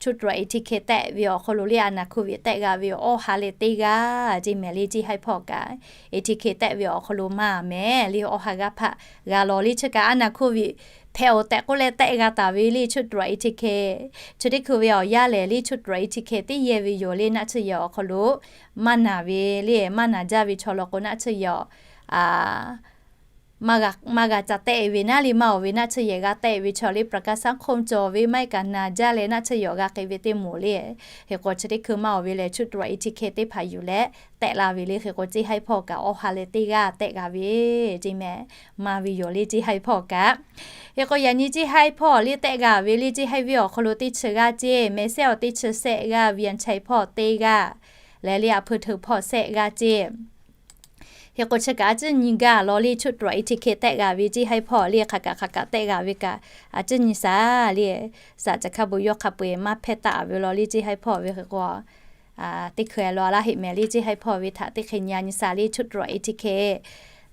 ชุดตรวจ เอทีเค tehˆ ve awˬ hk'aw lo le a naˬ Covid tehˆ g'a ve awˇ ha leh teˇ g'aˇ ceˇ mehˍ le ceˇ haiˇ hpawˇ kaꞈ. เอทีเค tehˆ ve awˬ hk'aw lo maˇ mehˍ le awˇ ha g'aˇ hpaˆ g'a lawˬ le chi kaꞈ a naˬ Covid hpehꞈ-oˬ tehꞈ k'oˆ leh tehˆ g'a taˍ ve le ชุดตรวจ เอทีเค. Chi teˇ hkui ve awˬ yanˇ lehˬ le ชุดตรวจ เอทีเค teˇ yehˇ ve yoˬ le naˆ chi yehˬ awˬ hk'aw lo maˇ naˬ ve le maˇ naˬ jaˇ ve chaw law k'o naˆ chi yehˬ maˇ g'a ca tehˆ ve naˉ le maˇ-oˬ ve naˆ chi yehˬ g'a tehˆ ve chaw le ประกันสังคม cawˬ ve maˇ heˆ kaꞈ naˬ jaˇ leh naˆ chi yehˬ g'a k'ai ve teˇ moˍ le. Hk'e k'o chi teˇ hkui maˇ-oˬ ve lehˬ ชุดตรวจ เอทีเค teˇ hpaˍ yuˬ leh tehˆ la ve le. Hk'e k'o ceˇ haiˇ hpawˇ kaꞈ awˇ ha leh teˇ g'aˇ tehˆ g'a ve ceˇ mehˍ maˇ ve yoˬ le ceˇ haiˇ hpawˇ kaꞈ. Hk'e k'o yaꞈ nyi ceˇ haiˇ hpawˇ le tehˆ g'a ve le ceˇ haiˇ ve awˬ hk'aw lo teˇ chi g'aˇ ceˇ, แม่สอด awˬ teˇ chi sehˆ g'aˇ, วิเชียรชัย hpawˇ teˇ g'aˇ, leh le อำเภอเทิง hpawˇ sehˆ g'aˇ ceˇ. Hk'e k'o chi kaꞈ a ciˉ nyi gaˇ law le ชุดตรวจ เอทีเค tehˆ g'a ve ceˇ haiˇ hpawˇ le hk'aˬ kaꞈ hk'aˬ kaꞈ tehˆ g'a ve kaꞈ a ciˉ nyi saˍ le. Saˍ ca hk'a bon yawˇ hk'a peu-eˬ maˇ hpehˇ taˆ ve law le ceˇ haiˇ hpawˇ ve hk'e k'o teˇ hkui-a law laˇ heˆ mehˍ le ceˇ haiˇ hpawˇ ve htaꞈ teˇ hk'e nyi a nyi saˍ le ชุดตรวจ เอทีเค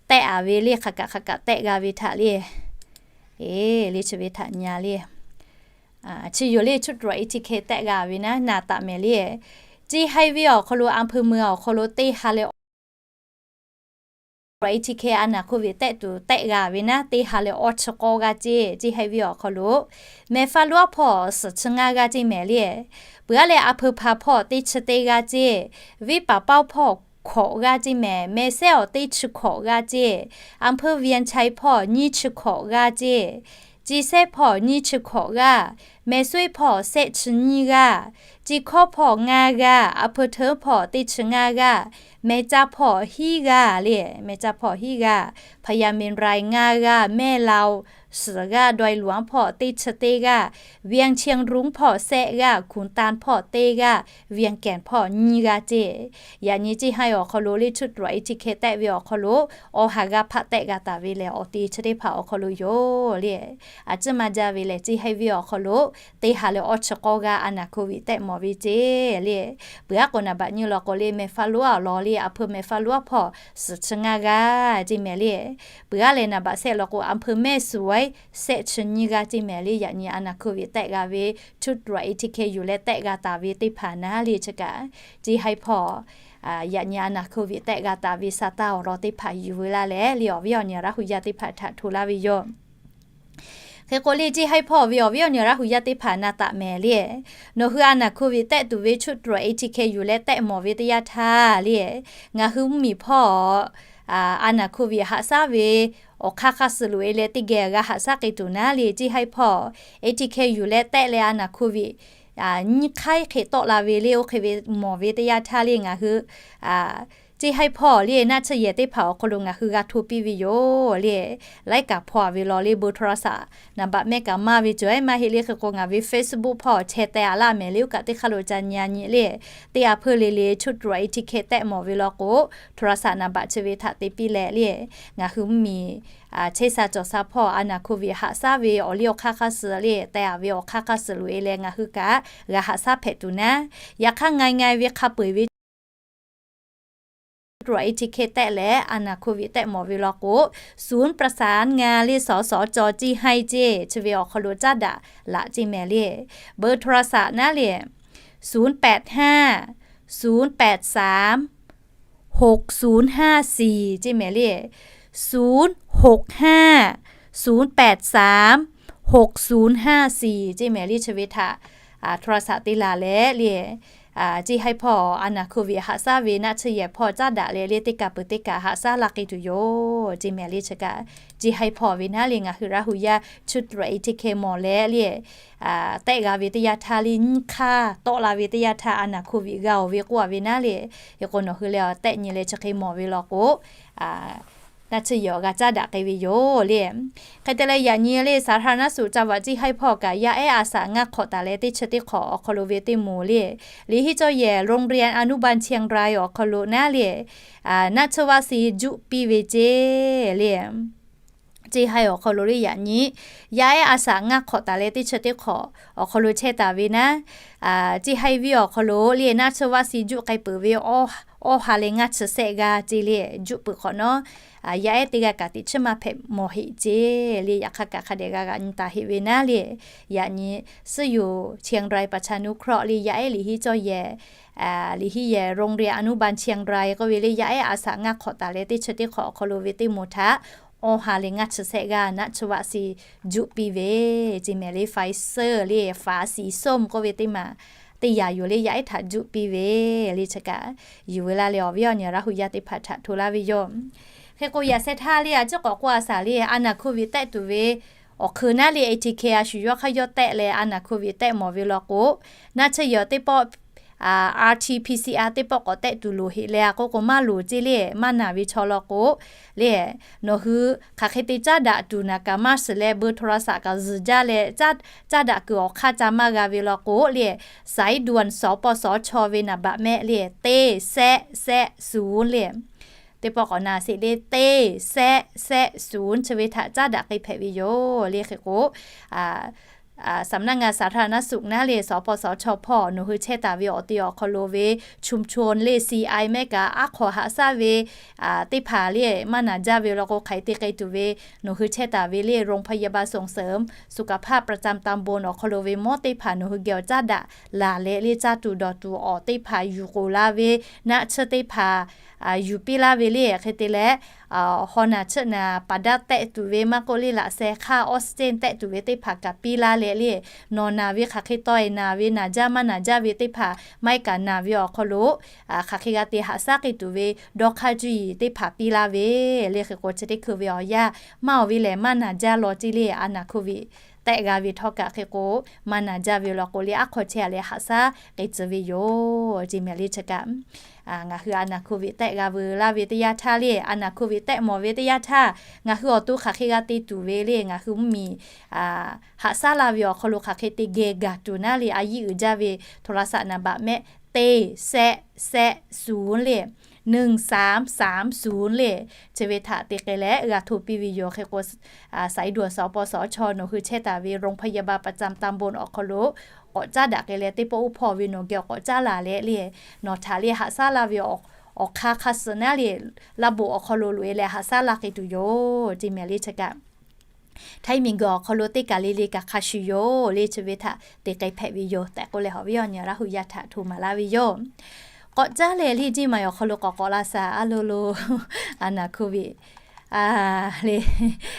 tehˆ-a ve le hk'aˬ kaꞈ hk'aˬ kaꞈ tehˆ g'a ve htaꞈ le. Eˬ le chi ve htaꞈ nyi le. Chi yoˬ le ชุดตรวจ เอทีเค tehˆ g'a ve naˉ naˬ taˍ mehˍ le. Ceˇ haiˇ ve awˬ hk'aw lo อำเภอเมือง awˬ hk'aw lo teˇ ha leh ATK အာဏာ COVID tehˆ tuˬ tehˆ g'a ve naˉ, teˇ ha leh awˇ chi k'awˇ g'aˇ ceˇ, ceˇ haiˇ ve awˬ hk'aw lo mehˬ faˉ lonˉ hpawˇ suhˍ chi ngaˇ g'aˇ ceˇ mehˍ le. Peuˬ aˉ leh a hpeu hpa hpawˇ teˇ chi teˇ g'aˇ ceˇ, venˇ paˍ paoˇ hpawˇ hkawꞈ g'aˇ ceˇ mehˍ, mehˬ sehˉ awˬ teˇ chi hkawꞈ g'aˇ ceˇ, a hpeu Vian Chai hpawˇ nyiˇ chi hkawꞈ g'aˇ ceˇ, ceˇ sehˉ hpawˇ nyiˇ chi hkawꞈ g'aˇ, mehˬ sueˆ hpawˇ sehˆ chi nyiˇ g'aˇ, ceˇ hkawˇ hpawˇ ngaˇ g'aˇ, a hpeu hteu hpawˇ teˇ chi ngaˇ g'aˇ, mehˬ ca hpawˇ hiˉ g'aˇ le. Mehˬ ca hpawˇ hiˉ g'aˇ, พญาเมรุ ngaˇ g'aˇ, แม่ลาว suhˍ g'aˇ, Dawˇ luˬ aˉ hpawˇ teˇ chi teˇ g'aˇ, Vian Chai Run hpawˇ sehˆ g'aˇ, Khun Tan hpawˇ teˇ g'aˇ, Vian Ken hpawˇ nyiˇ g'aˇ ceˇ. Yaꞈ nyi ceˇ haiˇ awˬ hk'aw lo le ชุดตรวจ ATK tehˆ ve awˬ hk'aw lo awˬ ha g'aˇ hpaˆ tehˆ g'a taˍ ve lehˬ, awˬ te chi teˇ hpaˍ awˬ hk'aw lo yoˬ le. A ciˉ maˇ jaˇ ve lehˬ, ceˇ haiˇ ve awˬ hk'aw lo teˇ ha leh awˇ chi k'awˇ g'aˇ a naˍ COVID tehˆ mawˬ ve ceˇ le. Peuˬ aˉ k'o naˍ baꞈ nyi law k'o le, mehˬ faˉ lonˉ awˬ lawn le, a hpeu mehˬ faˉ lonˉ hpawˇ suhˍ chi ngaˇ g'aˇ ceˇ mehˍ le. Peuˬ aˉ leh naˍ baꞈ sehˆ law k'o, a hpeu mehˬ sueˆ sehˆ chi nyiˇ g'aˇ ceˇ mehˍ le. Yaꞈ nyi a naˍ COVID tehˆ g'a ve ชุดตรวจ ATK yuˬ leh tehˆ g'a taˍ ve teˇ hpaˍ naˉ le chi kaꞈ, ceˇ haiˇ hpawˇ yaꞈ nyi a naˍ COVID tehˆ g'a taˍ ve สตางค์ awˬ lawn teˇ hpaˍ yuˬ ve laˇ leh le, awˬ viˉ awˬ nyi Laˇ hu yaˇ teˇ hpaˍ htaꞈ hto laˇ ve yoˬ. Hk'e k'o le, ceˇ haiˇ hpawˇ ve awˬ viˉ awˬ nyi Laˇ hu yaˇ teˇ hpaˍ na taꞈ mehˍ le, nawˬ hui a naˍ COVID tehˆ tuˬ ve ชุดตรวจ ATK yuˬ leh tehˆ mawˬ ve teˇ yanˇ htaˇ le, ngaˬ hui mvuhˇmiˬ hpawˇ a naˍ COVID haꞈ shaˉ ve awˬ hk'aˇ hk'aˇ suh loꞈ e leh teˇ geh g'a haꞈ shaˉ k'ai tuˬ naˉ le, ceˇ haiˇ hpawˇ ATK yuˬ leh tehˆ leh a naˍ COVID nyiˇ hk'aiˉ hk'e tawˆ la ve le, oˇ hk'e ve mawˬ ve teˇ yanˇ htaˇ le ngaˬ hui ceˇ haiˇ hpawˇ le naˆ tsuhˇ yehˬ teˇ hpaˍ awˬ hk'aw lo ngaˬ hui g'a hto piˇ ve yoˬ le. Laiˉ kaꞈ hpaw a ve law le, เบอร์โทรศัพท์ naˍ baꞈ mehˆ kaꞈ maˇ ve cawˬ ehˉ maˇ heˆ le. Hk'e k'o ngaˬ ve Facebook hpawˇ chehˇ teh a laˇ mehˍ le, oˇ kaꞈ teˇ hk'aˇ lo ca nyi a nyi le, teˇ a hpeuˇ le le ชุดตรวจ ATK tehˆ mawˬ ve law k'o, โทรศัพท์ naˍ baꞈ chi ve htaꞈ te piˇ leh le, ngaˬ hui mvuhˇmiˬ chehˇ sha cawˬ sha hpawˇ a naˍ COVID haꞈ shaˉ ve awˬ liˇ awˬ hk'aˇ hk'aˇ suh le, teh a ve awˬ hk'aˇ hk'aˇ suh loꞈ e leh ngaˬ hui kaꞈ g'a haꞈ shaˉ hpehꞈ tuˬ naˉ. Yaꞈ hk'aˇ ngai ngai ve hk'a peu eˬ ve ตรวจ ATK tehˆ leh a naˍ COVID tehˆ mawˬ ve law k'o, ศูนย์ประสานงาน le สสจ ceˇ haiˇ ceˇ chi ve awˬ hk'aw lo caˉ daꞈ laꞈ ceˇ mehˍ le. เบอร์โทรศัพท์ naˉ le, ศูนย์แปดห้า ศูนย์แปดสาม หกศูนย์ห้าสี่ ceˇ mehˍ le, ศูนย์หกห้า ศูนย์แปดสาม หกศูนย์ห้าสี่ ceˇ mehˍ le. Chi ve htaꞈ โทรศัพท์ te laˬ leh le, ceˇ haiˇ hpawˇ a naˍ COVID haꞈ shaˉ ve naˆ tsuhˇ yehˬ hpawˇ caˉ daꞈ leh le, teˇ kaˬ peuˬ teˇ kaˬ haꞈ shaˉ la k'ai tuˬ yoˬ ceˇ mehˍ le. Chi kaꞈ ceˇ haiˇ hpawˇ ve naˉ le ngaˬ hui Laˇ hu yaˇ ชุดตรวจ ATK mawˬ leh le, tehˆ g'a ve teˇ yanˇ htaˇ le nyiˇ hk'aˇ tawˆ la ve teˇ yanˇ htaˇ a naˍ COVID g'a oˬ ve k'oˆ a ve naˉ le. Hk'e k'o nawˬ hui leh tehˆ nyi leh chi hk'e mawˬ ve law k'o, naˆ tsuhˇ yehˬ awˬ g'a caˉ daꞈ k'ai ve yoˬ le. Hk'e te leh yaꞈ nyi le สาธารณสุข จังหวัด ceˇ haiˇ hpawˇ kaꞈ yaˇ ehˉ a shaꞈ ngaˇ hk'awꞈ taˍ leh teˇ chi teˇ hk'awꞈ awˬ hk'aw lo ve teˇ moˍ le, liꞈ hiˉ cawˇ yehˬ โรงเรียนอนุบาลเชียงราย awˬ hk'aw lo naˉ le, naˆ tsuhˇ วัคซีน juˆ piˇ ve ceˇ le. Ceˇ haiˇ awˬ hk'aw lo le yaꞈ nyi yaˇ ehˉ a shaꞈ ngaˇ hk'awꞈ taˍ leh teˇ chi teˇ hk'awꞈ awˬ hk'aw lo chehˇ taˍ ve naˉ, ceˇ haiˇ viˉ awˬ hk'aw lo le naˆ tsuhˇ วัคซีน juˆ k'ai peuˬ ve awˇ ha leh ngaˇ chi sehˆ g'aˇ ceˇ le. Juˆ peuˬ hk'awꞈ nawˉ, yaˇ ehˉ teˇ g'aˇ kaꞈ teꞈ chiˉ maˇ hpehꞈ mawˬ heˆ ceˇ le. Yaꞈ hk'aˇ kaꞈ hk'a dehꞈ g'a g'aꞈ nyi taˍ heˆ ve naˉ le, yaꞈ nyi ชื่ออยู่เชียงรายประชานุเคราะห์ le yaˇ ehˉ liꞈ hiˉ cawˇ yehˬ, liꞈ hiˉ yehˬ โรงเรียนอนุบาลเชียงราย k'oˆ ve le yaˇ ehˉ a shaꞈ ngaˇ hk'awꞈ taˍ leh teˇ chi teˇ hk'awꞈ awˬ hk'aw lo ve teˇ moˍ htaꞈ awˇ ha leh ngaˇ chi sehˆ g'aˇ naˆ tsuhˇ วัคซีน juˆ piˇ ve ceˇ mehˍ le. Pfizer le ฝาสีส้ม k'oˆ ve teˇ maˬ teˇ yaꞈ yoˬ le yaˇ ehˉ htaꞈ juˆ piˇ ve le. Chi kaꞈ yuˬ ve laˇ leh awˬ viˉ awˬ nyi Laˇ hu yaˇ teˇ hpaˍ htaꞈ hto laˇ ve yoˬ. Hk'e k'o yaꞈ sheh htaˇ le a ciˉ k'awꞈ k'oˆ a shaˍ le a naˍ COVID tehˆ tuˬ ve awˬ hk'eun naˉ le ATK a shu yawˇ hk'aˇ yawˇ tehˆ leh a naˍ COVID tehˆ mawˬ ve law k'o, naˆ tsuhˇ yehˬ teˇ pawˆ RT-PCR teˇ pawˆ k'awꞈ tehˆ tuˬ loˍ heˆ leh a k'oˆ k'o maˇ loˍ ceˇ le. Maˇ naˬ ve chaw law k'o le, nawˬ hui hk'aˬ hk'e te caˉ daꞈ tuˬ naˍ kaꞈ maˇ shiˍ leh เบอร์โทรศัพท์ kaꞈ zuhˬ jaˇ leh caˉ daꞈ kuiˬ awˬ hk'aˇ ca maˇ g'a ve law k'o le, สายด่วน สปสช ve naˍ baꞈ mehˆ le, teˇ sehˆ sehˆ suhˍ le. Teˇ pawˆ k'awꞈ naˬ sheˍ le, teˇ sehˆ sehˆ suhˍ chi ve htaꞈ caˉ daꞈ k'ai hpehꞈ ve yoˬ le. Hk'e k'o สำนักงานสาธารณสุข naˉ le สปสช hpawˇ nawˬ hui chehˇ taˍ ve awˬ te awˬ hk'aw lo ve ชุมชน le CI mehˆ kaꞈ aˉ hk'aw haꞈ shaˉ ve teˇ hpaˍ le maˇ naˬ jaˇ ve law k'o hk'aˬ hk'e te k'ai tuˬ ve, nawˬ hui chehˇ taˍ ve le โรงพยาบาลส่งเสริมสุขภาพ ประจำตำบล awˬ hk'aw lo ve mawˇ teˇ hpaˍ nawˬ hui geh awˬ caˉ daꞈ laˬ leh le caˇ tuˬ dawˬ tuˬ awˬ teˇ hpaˍ yuˬ k'oˍ laˇ ve, naˆ tsuhˇ teˇ hpaˍ yuˬ piˇ laˇ ve le. Hk'e te leh haw naˬ chiˆ naˬ paˍ daˇ tehˆ tuˬ ve maˇ k'oˆ, le laꞈ sheh hk'aˇ oxygen tehˆ tuˬ ve teˇ hpaˍ kaꞈ piˇ laˇ leh le, nawˬ naˬ ve hk'aˬ hk'e tawˆ-e naˬ ve naˬ jaˇ maˇ naˬ jaˇ ve teˇ hpaˍ maˇ heˆ kaꞈ naˬ ve awˬ hk'aw lo hk'aˬ hk'e g'a te haꞈ shaˉ k'ai tuˬ ve dawˇ hk'aˇ cuˇ yiˍ teˇ hpaˍ piˇ laˇ ve, le hk'e k'o chi teˇ hkui ve awˬ yanˇ maˇ oˬ ve lehˬ maˇ naˬ jaˇ law ceˇ le, a naˬ hkuˇ viꞈ tehˆ g'a ve htawˇ kaꞈ hk'e k'o maˇ naˬ jaˇ ve law k'o le, aˉ hk'aw chehˇ a leh haꞈ shaˉ k'ai tcuh ve yoˬ ceˇ mehˍ le chi kaꞈ. Ngaˬ hui a naˬ hkuˇ viꞈ tehˆ g'a veu laˇ ve teˇ yanˇ htaˇ le, a naˬ hkuˇ viꞈ tehˆ mawˬ ve teˇ yanˇ htaˇ ngaˬ hui awˬ to hk'aˬ hk'e g'a te tuˬ ve le, ngaˬ hui mvuhˇmiˬ haꞈ shaˉ laˇ ve awˬ hk'aw lo hk'aˬ hk'e te geh gaˬ tuˬ naˉ le, a yiˇ uiˍ jaˇ ve โทรศัพท์ naˍ baꞈ mehˆ teˇ shehˆ shehˆ suˍ le, หนึ่งสามสามศูนย์ le, chi ve htaꞈ te k'ai leh g'a hto piˇ ve yoˬ. Hk'e k'o สายด่วน สปสช nawˬ hui chehˇ taˍ ve โรงพยาบาลประจำตำบล awˬ hk'aw lo k'awꞈ caˉ daꞈ k'ai leh teˇ pawˆ oˇ hpawˇ ve nawˬ geh k'awꞈ caˉ laˬ leh le, nawˬ htaꞈ le haꞈ shaˉ laˇ ve awˬ hk'aˇ hk'a suh naˉ le, laˇ bon awˬ hk'aw lo loꞈ-e leh haꞈ shaˉ laˇ k'ai tuˬ yoˬ ceˇ mehˍ le chi kaꞈ. Htaiˇ miˬguiˬ awˬ hk'aw lo teˇ kaˬ le le kaꞈ hk'a shuˍ yoˬ le, chi ve htaꞈ te k'ai hpehꞈ ve yoˬ tehꞈ k'oˆ leh, awˬ viˉ awˬ nyi Laˇ hu yaˇ htaꞈ hto maˍ laˇ ve yoˬ. K'awꞈ caˉ leh le, Ciˇ ma-e awˬ hk'aw lo k'awꞈ k'awꞈ la shaˍ a lo lo, a naˬ hkuˇ viꞈ le,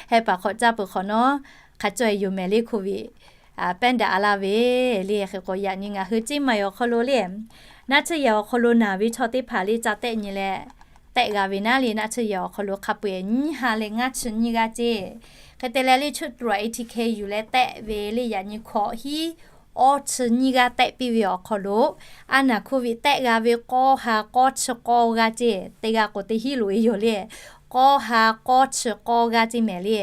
heh paˍ k'awꞈ caˉ peuˬ hk'awꞈ nawˉ hk'a caweh yoˬ mehˍ le, hkuˇ viꞈ pehˇ daꞈ laˇ ve le. Hk'e k'o yaꞈ nyi ngaˬ hui Ciˇ ma-e awˬ hk'aw lo le, naˆ tsuhˇ yehˬ awˬ hk'aw lo naˬ ve chaw teˇ hpaˍ le ca tehˆ nyi leh tehˆ g'a ve naˉ le, naˆ tsuhˇ yehˬ awˬ hk'aw lo hk'a peu-eˬ nyiˇ ha leh ngaˇ chi nyiˇ g'aˇ ceˇ. Hk'e te leh le, ชุดตรวจ ATK yuˬ leh tehˆ ve le yaꞈ nyi hkawꞈ hiˉ awˇ chi nyiˇ g'aˇ tehˆ piˇ ve awˬ hk'aw lo, a naˬ hkuˇ viꞈ tehˆ g'a ve k'awˇ ha k'awˇ chi k'awˇ g'aˇ ceˇ. Teˇ g'aˇ k'o teˇ hinˉ loꞈ-e yoˬ le, k'awˇ ha k'awˇ chi k'awˇ g'aˇ ceˇ mehˍ le.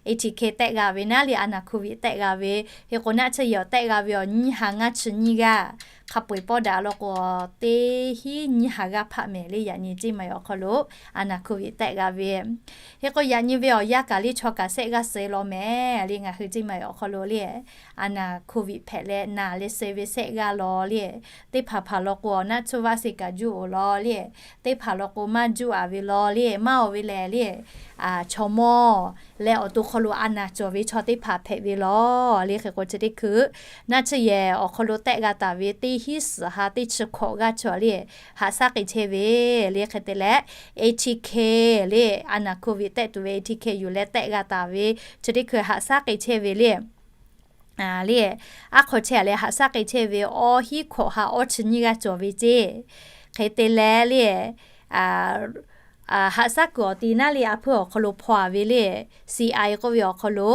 ATK tehˆ g'a ve naˉ le, a naˬ hkuˇ viꞈ tehˆ g'a ve, hk'e k'o naˆ tsuhˇ yehˬ awˬ tehˆ g'a ve awˬ nyiˇ ha ngaˇ chi nyiˇ g'aˇ, hk'a peu-eˬ pawˆ daꞈ law k'o teˇ hinˉ nyiˇ ha g'aˇ hpaˆ mehˍ le, yaꞈ nyi Ciˇ ma-e awˬ hk'aw lo a naˬ hkuˇ viꞈ tehˆ g'a ve. Hk'e k'o yaꞈ nyi ve awˬ yanˇ kaꞈ le chaw kaꞈ shehˆ g'aˇ suh-e law mehˍ le, ngaˬ hui Ciˇ ma-e awˬ hk'aw lo le, a naˬ hkuˇ viꞈ hpehꞈ leh naˬ leh suh ve shehˆ g'aˇ law le, teˇ hpaˍ hpaˍ law k'o naˆ tsuhˇ vaˆ suh kaꞈ juˇ-oˬ law le, teˇ hpaˍ law k'o maˇ juˇ-a ve law le, maˇ oˬ ve lehˬ le, chaw mawˇ leh awˬ to hk'aw lo a naˬ cawˬ ve chaw teˇ hpaˍ hpehꞈ ve law le. Hk'e k'o chi teˇ hkui naˆ tsuhˇ yehˬ awˬ hk'aw lo tehˆ g'a taˍ ve teˇ hinˉ suhˍ ha teˇ chi hkawꞈ g'aˇ chaw le, haꞈ shaˉ k'ai chehˇ ve le. Hk'e te leh ATK le, a naˬ hkuˇ viꞈ tehˆ tuˬ ve ATK yuˬ leh tehˆ g'a taˍ ve chi teˇ hkui haꞈ shaˉ k'ai chehˇ ve le. Le, aˉ hk'aw chehˇ leh haꞈ shaˉ k'ai chehˇ ve awˇ hinˉ hkawꞈ ha awˇ chi nyiˇ g'aˇ cawˬ ve ceˇ. Hk'e te leh le, haꞈ shaˉ kuiˬ awˬ ti naˉ le, a hpuiˇ awˬ hk'aw lo hpaw-a ve le, CI k'oˆ ve awˬ hk'aw lo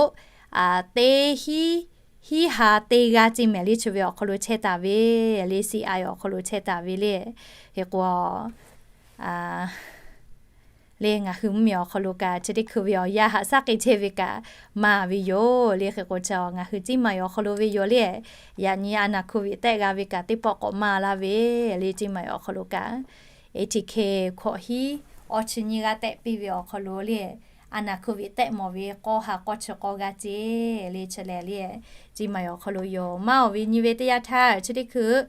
teˇ hinˉ, hinˉ ha teˇ g'aˇ ceˇ mehˍ le, chi ve awˬ hk'aw lo chehˇ taˍ ve le, CI awˬ hk'aw lo chehˇ taˍ ve le. Hk'e k'o le, ngaˬ hui mvuhˇmiˬ awˬ hk'aw lo kaꞈ chi teˇ hkui ve awˬ yanˇ haꞈ shaˉ k'ai chehˇ ve kaꞈ maˇ ve yoˬ le. Hk'e k'o chi ngaˬ hui Ciˇ ma-e awˬ hk'aw lo ve yoˬ le, yaꞈ nyi a naˬ hkuˇ viꞈ tehˆ g'a ve kaꞈ teˇ pawˆ k'awꞈ maˇ laˇ ve le, Ciˇ ma-e awˬ hk'aw lo kaꞈ ATK hkawꞈ hinˉ awˇ chi nyiˇ g'aˇ tehˆ piˇ ve awˬ hk'aw lo le, a naˬ hkuˇ viꞈ tehˆ mawˬ ve k'awˇ ha k'awˇ chi k'awˇ g'aˇ ceˇ le. Chi lehˬ le, Ciˇ ma-e awˬ hk'aw lo yoˬ. Maˇ oˬ ve nyi ve teˇ yanˇ htaˇ chi teˇ hkui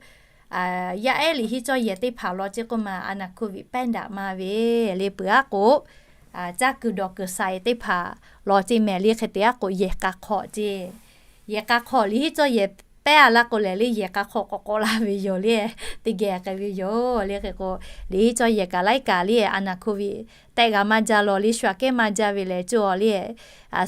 yaˇ ehˉ liꞈ hiˉ cawˇ yehˬ teˇ hpaˍ law ceˇ k'oˆ ma, a naˬ hkuˇ viꞈ pehˇ daꞈ maˇ ve le. Peuˬ aˉ k'o caˇ kuiˬ dawˬ kuiˬ saiˍ teˇ hpaˍ law ceˇ mehˍ le. Hk'e te aˉ k'o yehˬ k'a hk'awꞈ ceˇ, yehˬ k'a hk'awꞈ liꞈ hiˉ cawˇ yehˬ pehˇ-a laˇ k'o lehˬ le, yehˬ k'a hk'awꞈ k'awꞈ k'awꞈ laˇ ve yoˬ le, teˇ geh k'ai ve yoˬ le. Hk'e k'o liꞈ hiˉ cawˇ yehˬ kaꞈ laiˉ kaꞈ le, a naˬ hkuˇ viꞈ tehˆ g'a maˇ jaˇ law le, shu aꞈ kehˉ maˇ jaˇ ve lehˬ cawˇ le,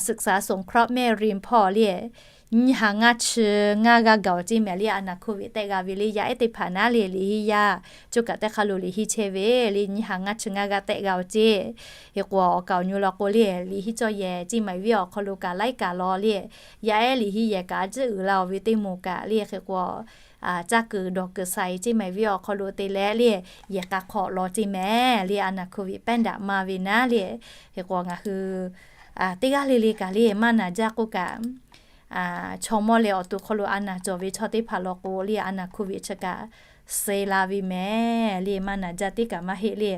ศึกษาสงเคราะห์แม่ริม hpawˇ le, nyiˇ ha ngaˇ chi ngaˇ g'aˇ gaˬ-oˬ ceˇ mehˍ le. A naˬ hkuˇ viꞈ tehˆ g'a ve le, yaˇ ehˉ teˇ hpaˍ naˉ le, liꞈ hiˉ yaˇ coˇ kaꞈ teˇ hk'aˇ lo liꞈ hiˉ chehˇ ve le, nyiˇ ha ngaˇ chi ngaˇ g'aˇ tehˆ g'a-oˬ ceˇ. Hk'e k'o awˬ kaˍ awˬ nyi law k'o le, liꞈ hiˉ cawˇ yehˬ Ciˇ ma-e viˉ awˬ hk'aw lo kaꞈ laiˉ kaꞈ law le, yaˇ ehˉ liꞈ hiˉ yehˬ kaꞈ a ciˉ uiˍ la-oˬ ve teˇ moˍ kaꞈ le. Hk'e k'o caˇ kuiˬ dawˬ kuiˬ saiˍ Ciˇ ma-e viˉ awˬ hk'aw lo te leh le, yehˬ k'a hk'awꞈ law ceˇ mehˍ le. A naˬ hkuˇ viꞈ pehˇ daꞈ maˇ ve naˉ le, hk'e k'o ngaˬ hui teˇ g'aˇ le le kaꞈ le, maˇ naˬ jaˇ k'oˆ kaꞈ chaw mawˇ leh awˬ to hk'aw lo a naˬ cawˬ ve chaw teˇ hpaˍ law k'o le, a naˬ hkuˇ viꞈ chi kaꞈ suh la ve mehˍ le. Maˇ naˬ jaˇ tiˉ kaꞈ maˇ heˆ le.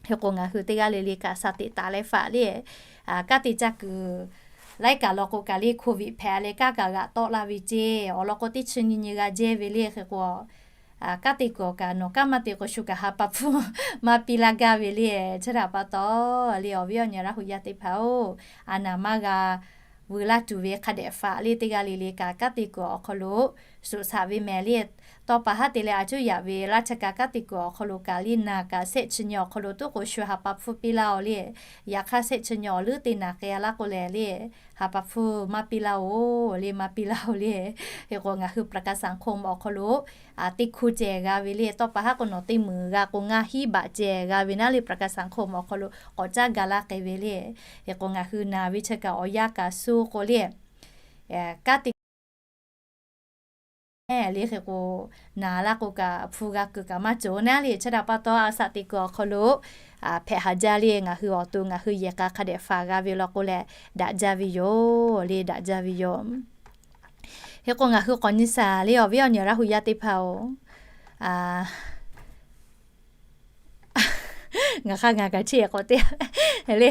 Hk'e k'o ngaˬ hui teˇ g'aˇ le le kaꞈ shaˍ teꞈ taˍ leh faꞈ le, kanˉ te caˇ kuiˬ laiˉ kaꞈ law k'o kaꞈ le, hkuˇ viꞈ hpehꞈ leh kanˉ kaꞈ g'aꞈ tawˆ la ve ceˇ. Awˬ lawn k'o teˇ chi nyi nyi g'a jehˇ ve le. Hk'e k'o kanˉ te kuiˬ awˬ kaꞈ nawˬ kanˉ maˇ te k'o shu kaꞈ ha pa hpfuhˇ maˇ piˇ laˇ gaˇ ve le. Chi htaꞈ pa taw le, awˬ viˉ awˬ nyi Laˇ hu yaˇ teˇ hpaˍ-oˬ, a naˬ maˇ g'a veu laˇ tuˬ ve hk'a dehꞈ faꞈ le, teˇ g'aˇ le le kaꞈ kanˉ te kuiˬ awˬ hk'aw lo suꞈ shaꞈ ve mehˍ le. Tawˇ pa haˉ te leh a cuˇ yaꞈ ve laˇ chi kaꞈ kanˉ te kuiˬ awˬ hk'aw lo kaꞈ le naˬ kaꞈ shehˆ chi nyi awˬ hk'aw lo tuˉ k'o shu ha pa hpfuhˇ piˇ laˇ-oˬ le. Yaꞈ hk'aˇ shehˆ chi nyi awˬ leuˉ te naˬ k'ai-a laˇ k'o lehˬ le, ha pa hpfuhˇ maˇ piˇ laˇ-oˬ le, maˇ piˇ laˇ-oˬ le. Hk'e k'o ngaˬ hui ประกันสังคม awˬ hk'aw lo teˇ hkuˇ ceh g'a ve le. Tawˇ pa haˉ k'o nawˬ teˇ meunˍ g'a k'o ngaˇ hinˉ baꞈ ceh g'a ve naˉ le ประกันสังคม awˬ hk'aw lo k'awꞈ caˉ ga laˇ k'ai ve le. Hk'e k'o ngaˬ hui naˬ ve chi kaꞈ awˬ yanˇ kaꞈ suh k'o le, kanˉ te le hk'e k'o, naˬ laˇ k'o kaꞈ hpu g'a kuiˬ kaꞈ maˇ cawˬ naˉ le. Chi htaꞈ pa taw a shaꞈ teꞈ kuiˬ awˬ hk'aw lo hpehꞈ haˍ jaˇ le. Ngaˬ hui awˬ to ngaˬ hui yehˬ k'a hk'a dehꞈ faˍ g'a ve law k'o leh daꞈ jaˇ ve yoˬ le, daꞈ jaˇ ve yoˬ. Hk'e k'o ngaˬ hui k'awꞈ nyi shaˍ le awˬ viˉ awˬ nyi Laˇ hu yaˇ teˇ hpaˍ-oˬ, ngaˬ hk'aˇ ngaˬ kaꞈ chi k'awꞈ te le.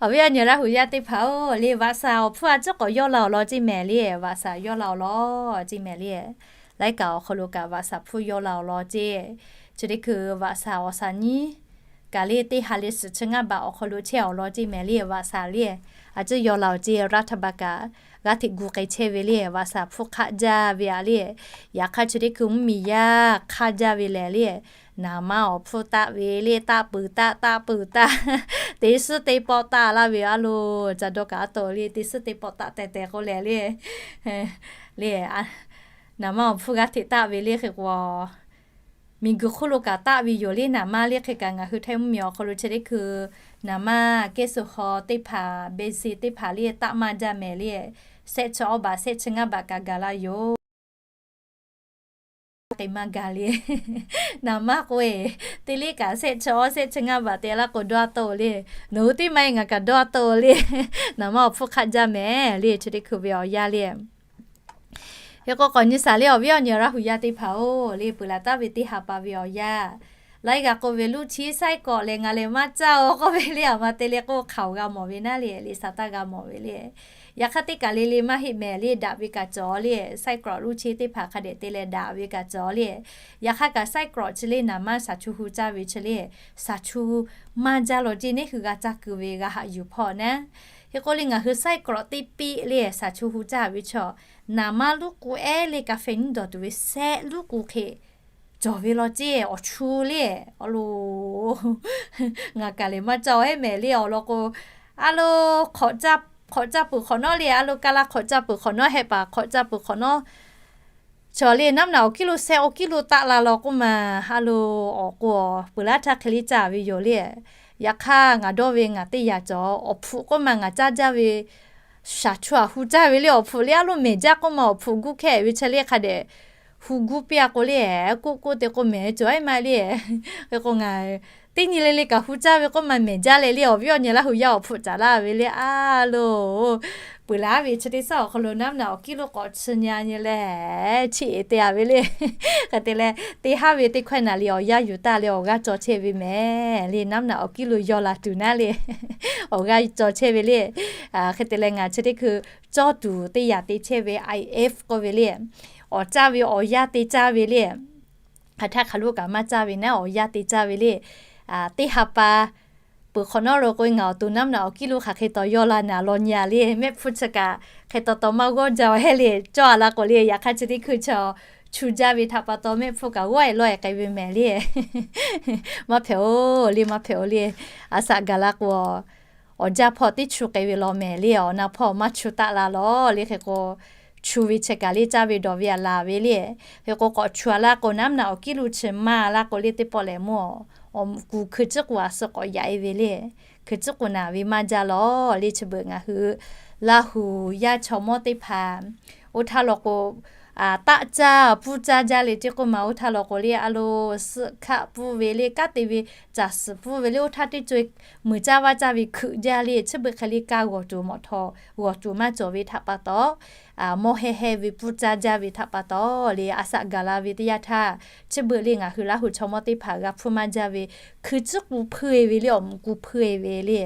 Awˬ viˉ awˬ nyi Laˇ hu yaˇ teˇ hpaˍ-oˬ le, vaꞈ shaˍ awˬ hpfuhˇ a ciˉ k'awꞈ yawˇ la awˬ lawn ceˇ mehˍ le, vaꞈ shaˍ yawˇ la awˬ lawn ceˇ mehˍ le. Laiˉ kaꞈ awˬ hk'aw lo kaꞈ vaꞈ shaˍ hpfuhˇ yawˇ la awˬ lawn ceˇ. Chi teˇ hkui vaꞈ shaˍ awˬ shaˍ nyiˉ kaꞈ le teˇ ha leh suhˍ chi ngaˇ baꞈ awˬ hk'aw lo chehˇ awˬ lawn ceˇ mehˍ le, vaꞈ shaˍ le. A ciˉ yawˇ la awˬ ceˇ รัฐบาล kaꞈ g'aˇ hteꞈ gu k'ai chehˇ ve le, vaꞈ shaˍ hpfuhˇ hk'aˆ jaˇ ve a le. Yaꞈ hk'aˇ chi teˇ hkui mvuhˇmiˬ yaˇ hk'aˇ jaˇ ve lehˬ le, naˍ manˇ awˬ hpfuhˇ taˆ ve le, taˆ peuˬ taˆ, taˆ peuˬ taˆ, teˇ suhˉ teˇ pawˆ taˆ laˇ ve a lo, ca dawˇ kaꞈ a to le, teˇ suhˉ teˇ pawˆ taˆ teh teh k'o lehˬ le, le naˍ manˇ awˬ hpfuhˇ g'aˇ hteꞈ taˆ ve le. Hk'e k'o miˬguiˬ hk'oˆ lo kaꞈ taˆ ve yoˬ le. Naˍ manˇ le hk'e kaꞈ ngaˬ hui Htaiˇ mvuhˇmiˬ awˬ hk'aw lo chi teˇ hkui naˍ manˇ แก๊สโซฮอล์ teˇ hpaˍ, เบนซิน teˇ hpaˍ le taˆ maˇ jaˇ mehˍ le. Shehˆ chi awˇ baꞈ shehˆ chi ngaˇ baꞈ kaꞈ gaˬ la yoˬ. K'ai maˇ gaˬ le. Naˍ manˇ k'o e, teˇ liˇ kaꞈ shehˆ chi awˇ shehˆ chi ngaˇ baꞈ te laˇ k'o dawˇ a to le. Nawˬ hui teˇ maˇ e ngaˬ kaꞈ dawˇ a to le. Naˍ manˇ awˬ hpfuhˇ hk'aˆ jaˇ mehˍ le, chi teˇ hkui ve awˬ yanˇ le. Hk'e k'o k'awꞈ nyi shaˍ le awˬ viˉ awˬ nyi Laˇ hu yaˇ teˇ hpaˍ-oˬ le, peuˬ laˬ taˍ ve teˇ ha pa ve awˬ yanˇ. Laiˉ g'aˇ k'oˆ ve ลูกชิ้น ไส้กรอก lehˬ ngaˬ lehˬ maˇ caˇ-oˬ k'oˆ ve le, aˬ ma te le k'o hk'aoˍ g'a mawˬ ve naˉ le, liꞈ shaˍ taˇ g'a mawˬ ve le. Yaꞈ hk'aˇ teˇ kaˬ le le maˇ heˆ mehˍ le, daꞈ ve kaꞈ cawˬ le, ไส้กรอก ลูกชิ้น teˇ hpaˍ hk'a dehꞈ te leh daꞈ ve kaꞈ cawˬ le. Yaꞈ hk'aˇ kaꞈ ไส้กรอก chi le naˍ manˇ shaˍ chu hu caˇ ve chi le, shaˍ chu maˇ jaˇ law ceˇ neˉ hui g'a caˇ kuiˬ ve g'a haꞈ yuˬ hpawˇ naˉ. Hk'e k'o le ngaˬ hui ไส้กรอก teˇ piˆ le shaˍ chu hu caˇ ve chaw, naˍ manˇ luˉ k'u ehˉ le กาแฟ nyiˇ dawˬ tuˬ ve shehˆ luˉ k'u hk'e cawˬ ve law ceˇ awˬ chu le. Awˬ lo ngaˬ kaˬ lehˬ maˇ caˇ-oˬ heˆ mehˍ le awˬ lawn k'o, a lo hk'awꞈ caˇ peuˬ hk'awꞈ nawˉ le, a lo ka la hk'awꞈ caˇ peuˬ hk'awꞈ nawˉ, heh paˍ hk'awꞈ caˇ peuˬ hk'awꞈ nawˉ, chaw le naˉ naꞈ awˬ kiˇ lo shehˆ awˬ kiˇ lo taˆ la law k'oˆ ma, a lo awˬ k'o peuˬ laˇ htaˇ hk'e le caˇ ve yoˬ le. Yaꞈ hk'aˇ ngaˬ dawˇ ve ngaˬ teˇ yaꞈ cawˬ awˬ hpfuhꞈ k'oˆ ma ngaˬ caˇ jaˇ ve shaˍ chu aꞈ hu caˇ ve le awˬ hpfuhꞈ le a lo mehˍ jaˇ k'oˆ ma awˬ hpfuhꞈ guˇ hkehˇ ve chi le hk'a dehꞈ hu guˇ piˇ a k'o le, k'oˆ k'oˆ te k'o mehˍ cawˬ ehˉ ma le. Hk'e k'o ngaˬ teˇ nyi le le kaꞈ hu caˇ ve k'oˆ ma mehˍ jaˇ leh le awˬ viˉ awˬ nyi Laˇ hu yaˇ awˬ hpfuhꞈ caˍ laˇ ve le a lo peuˬ laˇ ve chi teˇ shaˉ awˬ hk'aw lo naˉ naꞈ awˬ kiˇ lo k'awꞈ chi nyi a nyi leh, chiˇ eˍ te a ve le. Hk'e te leh teˇ haˉ ve teˇ hkawehˇ naˍ liꞈ awˬ yanˇ yuˬ taˍ leh awˬ g'aˇ caw chehˇ ve mehˍ le, naˉ naꞈ awˬ kiˇ lo yaw la tuˬ naˉ le awˬ g'aˇ caw chehˇ ve le. Hk'e te leh ngaˬ chi teˇ hkui cawˇ tuˬ teˇ yaꞈ te chehˇ ve IF k'oˆ ve le, awˬ caˇ ve awˬ yanˇ te caˇ ve le. Hk'aˬ htaˇ hk'aˬ lo kaꞈ maˇ caˇ ve naˉ awˬ yanˇ te caˇ ve le. Teˇ ha pa peuˬ hk'awꞈ nawˉ lo k'o ngaˬ awˬ to naˉ naꞈ awˬ kiˇ lo hk'aˬ hk'e taw yaw la naˍ law nyi a le, mehˆ hpfuhˇ chi kaꞈ hk'e taw taw maˇ g'awˇ jaˇ-oˬ heˆ le, cawˇ a la k'o le. Yaꞈ hk'aˇ chi teˇ hkui chaw chu jaˇ ve htaꞈ pa taw mehˆ hpfuhˇ kaꞈ g'awˇ e lawˇ e k'ai ve mehˍ le. Maˇ hpehꞈ-oˬ le, maˇ hpehꞈ-oˬ le. A shaꞈ gaˬ la k'o, awˬ jaˇ hpawˇ teˇ chu k'ai ve law mehˍ le, awˬ na hpawˇ maˇ chu taˆ la lawˬ le. Hk'e k'o chu ve chi kaꞈ le caˇ ve dawˬ ve a laˬ ve le. Hk'e k'o k'awꞈ chu a la k'o naˉ naꞈ awˬ kiˇ lo chi maˇ la k'o le teˇ pawˆ lehˬ mawˇ awˬ mvuhꞈ kuˬ hkui ciˉ k'u a suh k'awꞈ yaꞈ e ve le. Hkui ciˉ k'u naˍ ve maˇ jaˇ lawˬ le. Chi beuꞈ ngaˬ hui Laˇ hu yaˇ chaw mawˇ teˇ hpaˍ oˇ htaˇ law k'o, taˆ caˇ pfuhˇ caˇ jaˇ le ceˇ k'oˆ ma oˇ htaˇ law k'o le a lo suhˆ hkaˆ pfuhˇ ve le, kanˉ te ve caˬ suhˍ pfuhˇ ve le, oˇ htaˇ teˇ co muiˬ caˇ vaˇ caˇ ve hkui jaˇ le. Chi beuꞈ hk'e le kaˇ g'awˬ tuˬ mawˬ htawˇ g'awˬ tuˬ maˇ cawˬ ve htaꞈ pa taw, mawˇ heh heh ve pfuhˇ caˇ jaˇ ve htaꞈ pa taw le a shaꞈ gaˬ la ve teˇ yanˇ htaˇ, chi beuꞈ le ngaˬ hui Laˇ hu chaw mawˇ teˇ hpaˍ g'a hpfuhˇ maˇ jaˇ ve hkui ciˉ k'u hpeuˇ e ve le, awˬ mvuhꞈ kuˬ hpeuˇ e ve le.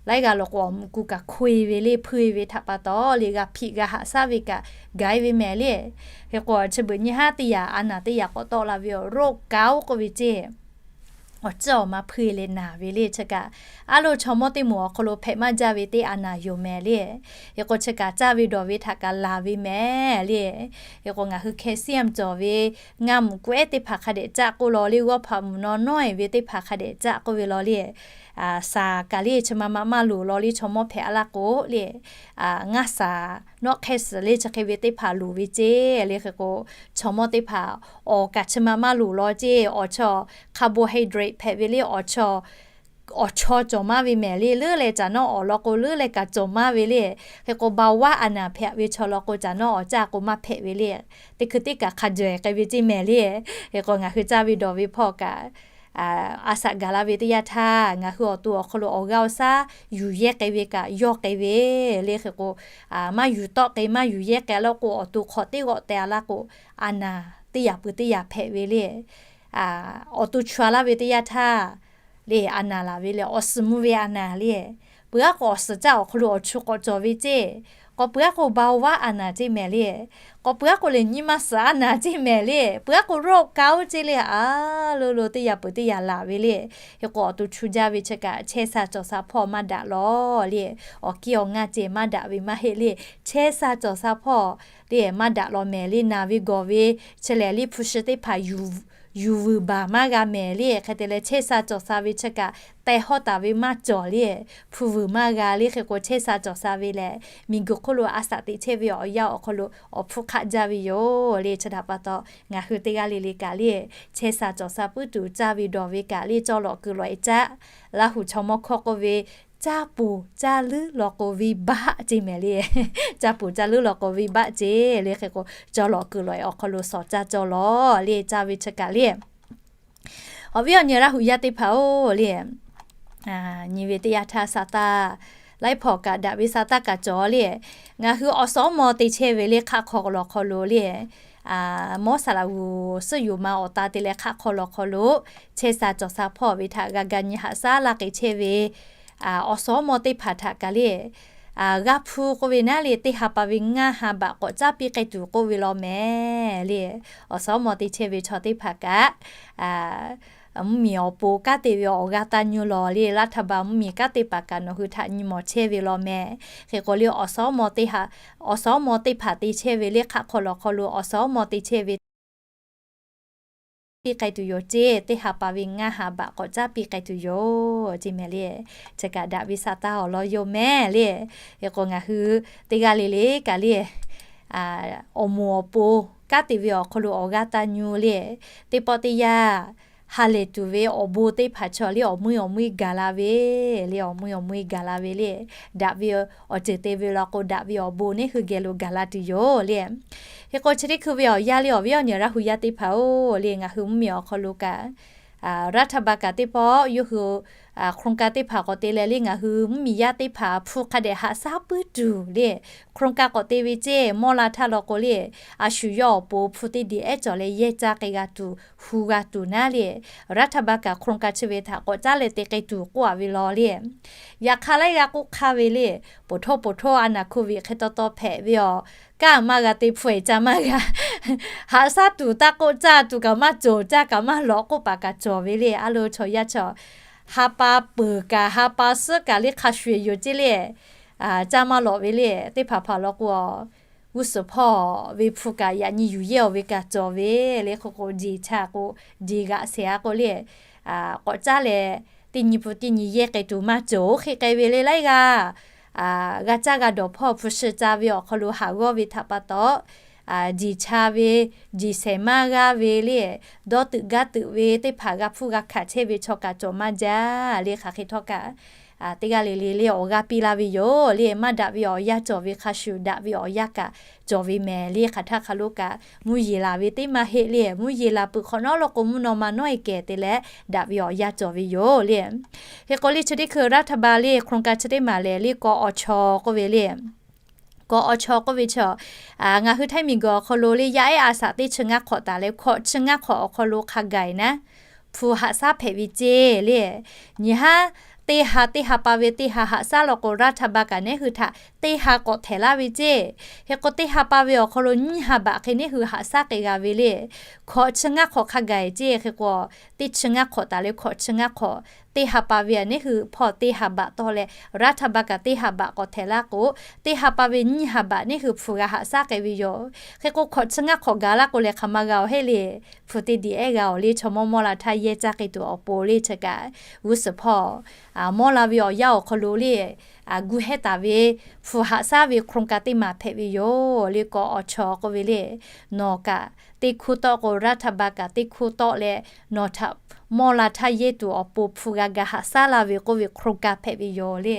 Laiˉ g'aˇ law k'o awˬ mvuhꞈ kuˬ kaꞈ hkoˇ e ve le, hpeuˇ e ve htaꞈ pa taw le g'a hpiꞈ g'a haꞈ shaˉ ve kaꞈ gaˬ e ve mehˍ le. Hk'e k'o chi beuꞈ nyi haˉ teˇ yaꞈ a naˍ teˇ yaꞈ k'awꞈ tawˆ la ve awˬ โรคเกาต์ k'oˆ ve ceˇ awˬ ciˉ awˬ ma hpuiˇ leh naˬ ve le. Chi kaꞈ aˉ lo chaw mawˇ teˇ moˍ awˬ hk'aw lo hpehꞈ maˇ jaˇ ve teˇ a naˍ yoˬ mehˍ le. Hk'e k'o chi kaꞈ caˇ ve dawˬ ve htaꞈ kaꞈ laˬ ve mehˍ le. Hk'e k'o ngaˬ hui calcium cawˬ ve ngaˇ muꞈ k'oˆ ehˉ teˇ hpaˍ hk'a dehꞈ caˆ k'oˆ law le, g'awˇ hpaꞈ muꞈ nawˉ nawˉ-e ve teˇ hpaˍ hk'a dehꞈ caˆ k'oˆ ve law le. Saˍ kaꞈ le chi ma ma maˇ loˍ law le, chaw mawˇ hpehꞈ a laˇ k'o le, ngaˇ saˍ nawˆ hk'ehˇ suhˍ le chi hk'e ve teˇ hpaˍ loˍ ve ceˇ le. Hk'e k'o chaw mawˇ teˇ hpaˍ awˬ kaꞈ chi ma maˇ loˍ law ceˇ, awˬ chaw carbohydrate hpehꞈ ve le, awˬ chaw awˬ chaw cawˬ maˇ ve mehˍ le. Leuˉ leh caˬ nawˉ awˬ lawn k'o leuˉ leh kaꞈ cawˬ maˇ ve le. Hk'e k'o เบาหวาน a naˍ hpehꞈ ve chaw law k'o caˬ nawˉ awˬ caˇ k'o maˇ hpehꞈ ve le. Teˇ hkui teˇ kaꞈ hk'a jawehˬ k'ai ve ceˇ mehˍ le. Hk'e k'o ngaˬ hui caˇ ve dawˬ ve hpawˇ kaꞈ a saꞈ gaˬ la ve teˇ yanˇ htaˇ, ngaˬ hui awˬ to awˬ hk'aw lo awˬ g'aˇ awˬ shaˉ yuˬ yehˇ k'ai ve kaꞈ yawˇ k'ai ve le. Hk'e k'o maˇ yuˬ tawˆ k'ai, maˇ yuˬ yehˇ k'ai laˇ k'o, awˬ to hk'awꞈ teˇ g'awˆ teh a laˇ k'o, a naˍ teˇ yaꞈ peuˬ teˇ yaꞈ hpehꞈ ve le. Awˬ to chu a laˇ ve teˇ yanˇ htaˇ le, a naˍ laˬ ve le, awˬ suhˍ mvuh ve a naˍ le. Peuˬ aˉ k'o awˬ suhˍ caˇ awˬ hk'aw lo awˬ chu k'awꞈ cawˬ ve ceˇ. K'awꞈ peuˬ aˉ k'o เบาหวาน a naˍ ceˇ mehˍ le. K'awꞈ peuˬ aˉ k'o lehˬ nyi ma suhˍ a naˍ ceˇ mehˍ le. Peuˬ aˉ k'o โรคเกาต์ ceˇ le, a lo lo teˇ yaꞈ peuˬ teˇ yaꞈ laˬ ve le. Hk'e k'o awˬ to chu jaˇ ve chi kaꞈ chehˇ sha cawˬ sha hpawˇ maˇ daꞈ law le. Awˬ kiˇ awˬ ngaˇ ceh maˇ daꞈ ve maˇ heˆ le. Chehˇ sha cawˬ sha hpawˇ le maˇ daꞈ law mehˍ le. Naˬ ve gawˬ ve chi lehˬ le hpu shi teˇ hpaˍ yuˬ vuiˬ baˬ maˇ g'a mehˍ le. Hk'e te leh chehˇ sha cawˬ sha ve chi kaꞈ teh hawˉ taˍ ve maˇ cawˬ le. Hpu vuiˬ maˇ g'a le. Hk'e k'o chehˇ sha cawˬ sha ve lehˬ, miˬguiˬ hk'oˆ lo a saꞈ teꞈ chehˇ ve awˬ yanˇ awˬ hk'aw lo awˬ hpfuhˇ hk'aˆ jaˇ ve yoˬ le. Chi htaꞈ pa taw ngaˬ hui teˇ g'aˇ le le kaꞈ le, chehˇ sha cawˬ sha puiˉ tuˬ caˇ ve dawˬ ve kaꞈ le, cawˇ lawꞈ kuiˬ lawꞈ e caˆ. Laˇ huˍ chaw mawˇ hkawˇ k'oˆ ve, caˇ poˬ caˇ leuˉ law k'o venˇ baˆ ceˇ mehˍ le. Caˇ poˬ caˇ leuˉ law k'o venˇ baˆ ceˇ le. Hk'e k'o cawˇ lawꞈ kuiˬ lawꞈ e awˬ hk'aw lo shawˍ caˇ cawˇ lawˬ le, caˇ ve chi kaꞈ le. Awˬ viˉ awˬ nyi Laˇ huˍ yaˇ teˇ hpaˍ-oˬ le, nyi ve teˇ yanˇ htaˇ sa taˇ, laiˉ hpawnˬ kaꞈ daꞈ ve sa taˇ kaꞈ cawˬ le. Ngaˬ hui awˬ suhˍ awˉ maw te chehˇ ve le hk'aˆ hk'aw lawˬ hk'aw lo le, mawˇ saˍ laꞈ g'uˬ suhˉ yoˬ ma awˬ ta te leh hk'aˆ hk'aw lawˬ hk'aw lo chehˇ sha cawˬ sha hpawˇ ve htaꞈ g'a ga nyi haꞈ shaˉ laˇ k'ai chehˇ ve awˬ suhˍ awˉ maw teˇ hpaˍ htaꞈ kaꞈ le, g'a hpu k'oˆ ve naˉ le, teˇ ha pa ve ngaˇ ha baꞈ k'awꞈ caˉ piˇ k'ai tuˬ k'oˆ ve law mehˍ le. Awˬ suhˍ awˉ maw te chehˇ ve chaw teˇ hpaˍ kaꞈ, mvuhˇ miˬ awˬ pon kanˉ te ve awˬ g'aˇ taˇ nyu lawˬ le. Laˇ htaˇ ba mvuhˇ miˬ kanˉ te paˍ kaꞈ nawˬ hui htaꞈ nyi mawˬ chehˇ ve law mehˍ. Hk'e k'o le awˬ suhˍ awˉ maw teˇ hpaˍ te chehˇ ve le hk'aˆ hk'aw lawˬ hk'aw lo awˬ suhˍ awˉ maw te chehˇ ve piˇ k'ai tuˬ yoˬ ceˇ, teˇ ha pa ve ngaˇ ha baꞈ k'awꞈ caˉ piˇ k'ai tuˬ yoˬ ceˇ mehˍ le. Chi kaꞈ daꞈ ve sa taˇ awˬ lawn yoˬ mehˍ le. Hk'e k'o ngaˬ hui teˇ g'aˇ le le kaꞈ le, awˬ moˍ awˬ pon kanˉ te ve awˬ hk'aw lo awˬ g'aˇ taˇ nyu le. Teˇ pawˆ teˇ yanˇ ha lehˬ tuˬ ve awˬ bon teˇ hpaˍ chaw le awˬ meuˇ awˬ meuˇ gaˬ la ve le, awˬ meuˇ awˬ meuˇ gaˬ la ve le. Daꞈ ve awˬ ceuˬ te ve law k'o daꞈ ve awˬ bon neˇ hui geh lo gaˬ la tuˬ yoˬ le. Hk'e k'o chi teˇ hkui ve awˬ yanˇ le awˬ viˉ awˬ nyi Laˇ huˍ yaˇ teˇ hpaˍ-oˬ le, ngaˬ hui mvuhˇ miˬ awˬ hk'aw lo kaꞈ รัฐบาล kaꞈ teˇ pawˆ yawˇ hui โครงการ teˇ hpaˍ k'awꞈ te leh le ngaˬ hui mvuhˇ miˬ yaˇ teˇ hpaˍ hpu hk'a dehꞈ haꞈ shaˉ puiˉ tuˬ le โครงการ k'awꞈ te ve ceˇ mawˇ la htaˇ law k'o le, a shu yawˇ awˬ pon hpu teˇ diˬ ehˉ cawˬ leh yehˇ caˇ k'ai g'a tuˬ hu g'a tuˬ naˉ le, รัฐบาล kaꞈ โครงการ chi ve htaꞈ k'awꞈ caˉ leh te k'ai tuˬ k'oˆ a ve law le. Yaꞈ hk'aˇ laiˉ g'aˇ k'oˆ hk'aˇ ve le, poˬ htawˇ poˬ htawˇ a naˍ hko viꞈ hk'e taw taw hpehꞈ ve awˬ kaˇ maˇ g'a te hpu e ca maˇ g'a haꞈ shaˉ tuˬ taˇ k'oˆ caˇ tuˬ kaꞈ maˇ cawˬ caˇ kaꞈ maˇ lawꞈ k'oˆ paˍ kaꞈ cawˬ ve le. A lo chaw yaˇ chaw ha pa peuˬ kaꞈ ha pa suhˉ kaꞈ le hk'a shuˍ e yoˬ ceˇ le. Caˇ maˇ lawꞈ ve le. Teˇ hpaˍ hpaˍ law k'o g'uˇ suhˍ hpawˇ ve hpu kaꞈ yaꞈ nyi yuˬ yehˇ awˬ ve kaꞈ cawˬ ve le. Hk'e k'o jeˬ cha k'o jeˬ g'aꞈ shehˍ a k'o le, k'awꞈ caˉ leh teˇ nyi pun teˇ nyi yehˇ k'ai tuˬ maˇ cawˬ-oˬ hk'e k'ai ve le. Laiˉ g'aˇ g'a caˇ g'a dawˬ hpawˇ hpu shi ca ve awˬ hk'aw lo haꞈ g'awˇ ve htaꞈ pa taw, jeˬ cha ve, jeˬ shehˍ maˇ g'aˇ ve le, dawˇ tuiꞈ gaˇ tuiꞈ ve teˇ hpaˍ g'a hpuˇ g'a hkanˍ chehˇ ve chaw kaꞈ cawˬ maˇ jaˇ le. Hk'aˬ hk'e htawˇ kaꞈ teˇ g'aˇ le le le awˬ g'aˇ piˇ laˇ ve yoˬ le. Maˇ daꞈ ve awˬ yanˇ cawˬ ve hk'a shuˍ daꞈ ve awˬ yanˇ kaꞈ cawˬ ve mehˍ le. Hk'aˬ htaˇ hk'a lo kaꞈ mvuhˇ yeˬ laˬ ve teˇ maˇ heˆ le. Mvuhˇ yeˬ laˬ peuˬ hk'awꞈ nawˉ law k'o mvuhˇ naw ma nawˉ e kehˬ te leh daꞈ ve awˬ yanˇ cawˬ ve yoˬ le. Hk'e k'o le chi teˇ hkui รัฐบาล le โครงการ chi teˇ maˬ lehˬ le kawꞈ awˬ chaw k'oˆ ve le. Kawꞈ awˬ chaw k'oˆ ve chaw, ngaˬ hui Htaiˇ miˬguiˬ awˬ hk'aw lo le yaˇ ehˉ a shaꞈ teˇ chi ngaˇ hk'awꞈ taˍ leh hkawꞈ chi ngaˇ hk'awꞈ awˬ hk'aw lo hk'a gaˬ e naˉ hpu haꞈ shaˉ hpehꞈ ve ceˇ le. Nyi haˉ teˇ ha teˇ ha pa ve teˇ ha haꞈ shaˉ law k'o รัฐบาล kaꞈ neˉ hui htaꞈ teˇ ha k'awꞈ htehˍ laˇ ve ceˇ. Hk'e k'o, teˇ ha pa ve awˬ hk'aw lo nyiˇ ha baꞈ hk'e neˇ hui haꞈ shaˉ k'ai g'a ve le. Hkawꞈ chi ngaˇ hk'awꞈ hk'a gaˬ ceˇ. Hk'e k'o, teˇ chi ngaˇ hk'awꞈ taˍ leh hkawꞈ chi ngaˇ hk'awꞈ, teˇ ha pa ve a neˇ hui hpawˇ teˇ ha baꞈ tawˆ leh, รัฐบาล kaꞈ teˇ ha baꞈ k'awꞈ htehˍ laˇ k'o, teˇ ha pa ve nyiˇ ha baꞈ neˇ hui hpu g'a haꞈ shaˉ k'ai ve yoˬ. Hk'e k'o, hkawꞈ chi ngaˇ hk'awꞈ gaˬ laˇ k'o lehˬ, hk'aˬ ma g'a-oˬ heˆ le. Hpu teˇ diˬ ehˉ g'a-oˬ le. Chaw mawˇ mawˇ la htaˇ yehˇ caˇ k'ai tuˬ awˬ pon le chi kaꞈ, g'uˇ suhˍ hpawˇ mawˇ la ve awˬ yanˇ awˬ hk'aw lo le, gu hehˉ taˍ ve hpu haꞈ shaˉ ve โครงการ teˇ maˬ hpehꞈ ve yoˬ le. K'awꞈ awˬ chawˬ k'oˆ ve le, nawˬ kaꞈ teˇ hkuˇ tawˆ k'o, รัฐบาล kaꞈ teˇ hkuˇ tawˆ leh, nawˬ htaꞈ mawˇ la htaˇ yehˇ tuˬ awˬ pon hpu g'a ga haꞈ shaˉ laˇ ve k'oˆ ve โครงการ hpehꞈ ve yoˬ le.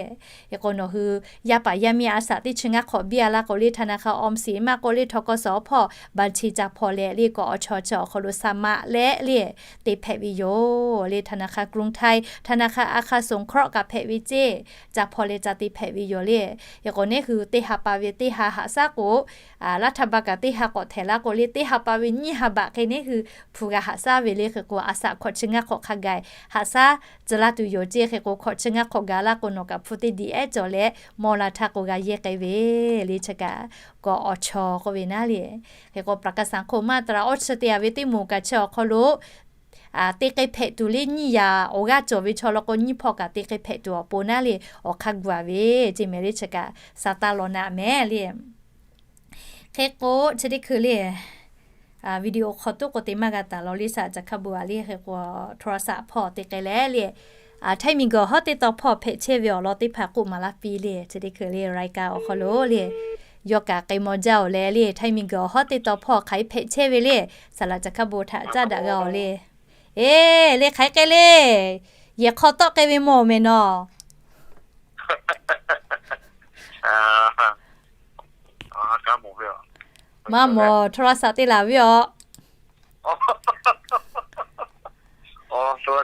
Hk'e k'o, nawˬ hui yaˇ paˍ yaˇ miˇ a shaꞈ teˇ chi ngaˇ hk'awꞈ biˇ a laˇ k'o le, ธนาคารออมสิน maˇ k'oˆ le ทกส hpawˇ บัญชี ca hpaw leh le, k'awꞈ awˬ chawˬ chi awˬ hk'aw lo สมัคร leh le, te hpehꞈ ve yoˬ le. ธนาคารกรุงไทย ธนาคารอาคารสงเคราะห์ kaꞈ hpehꞈ ve ceˇ. Ca hpaw leh ca te hpehꞈ ve yoˬ le. Hk'e k'o, neˇ hui teˇ ha pa ve teˇ ha haꞈ shaˉ k'o, รัฐบาล kaꞈ teˇ ha k'awꞈ htehˍ laˇ k'o le, teˇ ha pa ve nyiˇ ha baꞈ hk'e neˇ hui hpu g'a haꞈ shaˉ ve le. Hk'e k'o, a shaꞈ hkawꞈ chi ngaˇ hk'awꞈ hk'a gaˬ haꞈ shaˉ tcuh laˇ tuˬ yoˬ ceˇ. Hk'e k'o, hkawꞈ chi ngaˇ hk'awꞈ gaˬ laˇ k'o, nawˬ kaꞈ hpu teˇ diˬ ehˉ cawˬ leh mawˇ la htaˇ k'o g'a yehˇ k'ai ve le chi kaꞈ, k'awꞈ awˬ chawˬ k'oˆ ve naˉ le. Hk'e k'o, ประกันสังคม มาตรา awˇ chi te a ve teˇ moˍ kaꞈ chi awˬ hk'aw lo te k'ai hpehꞈ tuˬ le. Nyiˇ yaꞈ awˬ g'aˇ cawˬ ve chaw law k'o, nyiˇ hpawˇ kaꞈ te k'ai hpehꞈ tuˬ awˬ pon naˉ le, awˬ hk'aˇ gu a ve ceˇ mehˍ le chi kaꞈ, sa taˇ law naˆ mehˍ le. Hk'e k'o, chi teˇ hkui le, video hk'aw toˉ k'o te maˇ g'a taˍ law le, shaꞈ caˬ hkaˇ bon a le. Hk'e k'o, โทรศัพท์ hpawˇ te k'ai leh le, Htaiˇ miˬguiˬ awˬ hawˉ teˇ tawn hpawˇ hpehꞈ chehˇ ve awˬ lawn teˇ hpaˍ k'oˆ maˍ laˇ piˇ le. Chi teˇ hkui le, รายการ awˬ hk'aw lo le, yawˇ kaꞈ k'ai maw jaˇ-oˬ leh le, Htaiˇ miˬguiˬ awˬ hawˉ teˇ tawn hpawˇ hk'aˬ hk'e hpehꞈ chehˇ ve le, saˍ laꞈ caˬ hkaˇ bon htaꞈ caˇ daꞈ g'a-oˬ le. Eˬ, le hk'aˬ hk'e k'ai le, yehˬ hk'aw tawˆ k'ai ve mawˬ mehˍ nawˬ. Maˇ mawˬ, โทรศัพท์ te laˬ ve aˬ. Oˇ, g'uiˬ